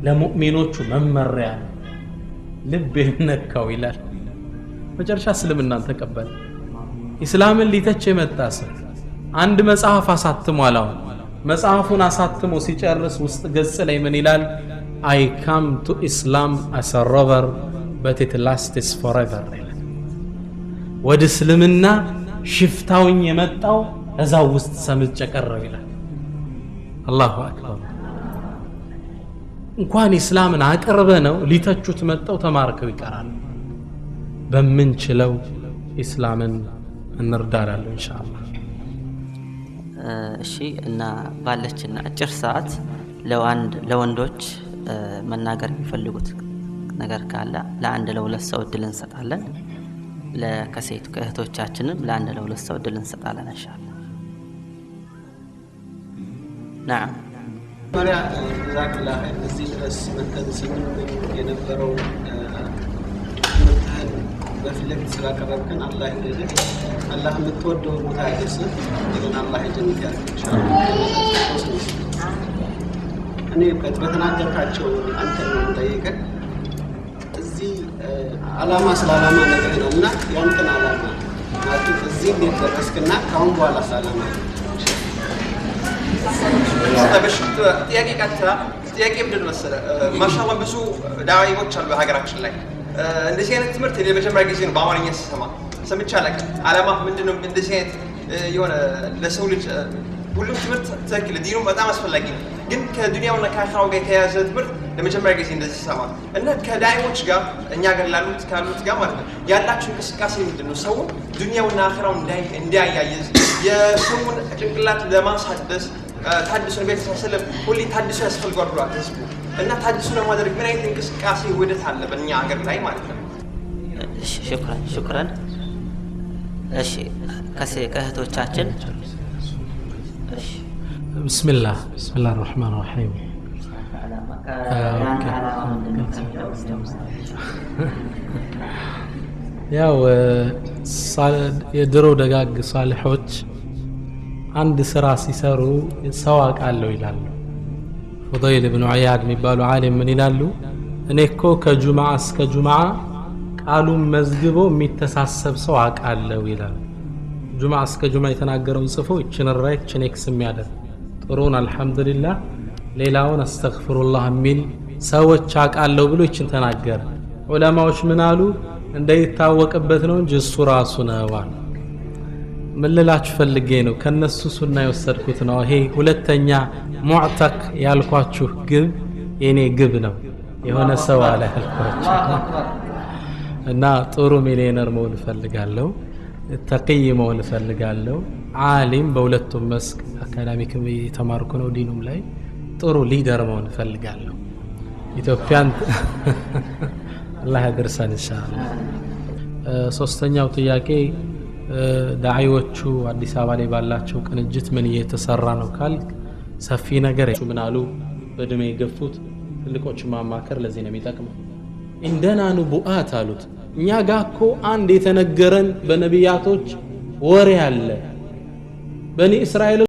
ለሙእሚኖቹ መመሪያ ነው። ልቤን ነካው ይላል። መጨረሻ እስልምናን ተቀበለ። ኢስላምን ሊተች የመጣ ሰው አንድ መጽሐፍ አሳትሟል። አሁን መጽሐፉን አሳትሞ ሲጨርስ ውስጥ ገጽ ላይ ምን ይላል? I come to Islam as a robber, but it lasts forever ይላል። ወደ እስልምና ሽፍታውኝ የመጣው እዛው ውስጥ ሰምጬ ቀረው ይላል። አላሁ አክበር። እንኳን ኢስላምን አቅርበ ነው ሊተቹት መጠው ተማርከው ይቀራሉ። በምንችለው ኢስላምን እንርዳላለን ኢንሻአላህ።
እሺ፣ እና ባለችን አጭር ሰዓት ለወንድ ለወንዶች መናገር የሚፈልጉት ነገር ካለ ለአንድ ለሁለት ሰው እድል እንሰጣለን። ለከሴት ከእህቶቻችንም ለአንድ ለሁለት ሰው እድል እንሰጣለን ኢንሻአላህ። ነዓም።
መጀመሪያ ጀዛክላህ ኸይር፣ እዚህ ድረስ መተን ስንመኝ የነበረው ትምህርትህን በፊት ለፊት ስላቀረብክን አላህ ይውደድህ። አላህ የምትወደው ቦታ ያደርስህ። እንደገና አላህ የጀነት ያድርግህ ኢንሻአላህ። እኔ በተናገርካቸው አንተን ነው የምጠይቅህ። እዚህ አላማ ስለ አላማ ነግረናል እና ያንተን አላማ ማለት እዚህ እንዴት ደረስክና ከአሁን በኋላ አላማ?
እሺ፣ ጥያቄ ቀጥታ ጥያቄ ምንድን መሰለህ፣ ማሻአላህ ብዙ ዳዒዎች አሉ በሀገራችን ላይ። እንደዚህ አይነት ትምህርት እኔ ለመጀመሪያ ጊዜ ነው በአማርኛ ስሰማ፣ ሰምቼ አላውቅም። አላማ ምንድን ነው? እንደዚህ አይነት የሆነ ለሰው ልጅ ሁሉም ትምህርት ትክክል፣ ዲኑ በጣም አስፈላጊ ነው። ግን ከዱንያውና ከአኺራው ጋር የተያያዘ ትምህርት ለመጀመሪያ ጊዜ እንደዚህ ስሰማ እና ከዳዒዎች ጋር እኛ ጋር ላሉት ካሉት ጋር ማለት ነው ያላችሁ እንቅስቃሴ ምንድን ነው? ሰው ዱንያውና አኺራውን እንዲያያይዝ የሰውን ጭንቅላት ለማሳደስ ታድሶ ነቢ ሰለም ሁሌ ታድሶ ያስፈልጓል ብሏል ህዝቡ እና ታድሶ ለማድረግ ምን አይነት እንቅስቃሴ ውህደት አለ በእኛ ሀገር ላይ ማለት ነው?
እሺ፣ ሽኩረን ሽኩረን። እሺ፣ ከእህቶቻችን እሺ።
ብስሚላህ ብስሚላህ ራህማን ራሂም።
ያንተ ዓላማ ምንድን ነው ከሚለው?
ያው የድሮ ደጋግ ሳሊሖች አንድ ስራ ሲሰሩ ሰው አውቃለሁ ይላሉ። ፉደይል ብኑ ዒያድ የሚባሉ ዓሊም ምን ይላሉ? እኔ እኮ ከጁምዓ እስከ ጁምዓ ቃሉን መዝግቦ የሚተሳሰብ ሰው አውቃለሁ ይላሉ። ጁምዓ እስከ ጁምዓ የተናገረውን ጽፎ ይችን right ይችን X የሚያደርግ፣ ጥሩን አልሐምዱሊላህ ሌላውን አስተግፊሩላህ የሚል ሰዎች አውቃለሁ ብሎ ይችን ተናገረ። ዑለማዎች ምን አሉ? እንደይታወቅበት ነው እንጂ እሱ ራሱ ነው አሉ። ምን ልላችሁ ፈልጌ ነው፣ ከነሱ ሱና የወሰድኩት ነው። ይሄ ሁለተኛ ሙዕተቅ ያልኳችሁ ግብ የኔ ግብ ነው። የሆነ ሰው አለ ያልኳችሁ እና ጥሩ ሚሊዮነር መሆን እፈልጋለሁ፣ ተቅይ መሆን እፈልጋለሁ፣ ዓሊም በሁለቱም መስክ academic ም የተማርኩ ነው፣ ዲኑም ላይ ጥሩ leader መሆን እፈልጋለሁ። ኢትዮጵያን አላህ ያደርሰን ኢንሻአላህ። ሶስተኛው ጥያቄ ዳዒዎቹ አዲስ አበባ ላይ ባላቸው ቅንጅት ምን እየተሰራ ነው ካልክ ሰፊ ነገር ምን አሉ፣ በእድሜ የገፉት ትልቆች ማማከር ለዚህ ነው የሚጠቅመው። عندنا نبوءات አሉት። እኛ ጋ እኮ አንድ የተነገረን በነቢያቶች ወሬ አለ። በኒ እስራኤል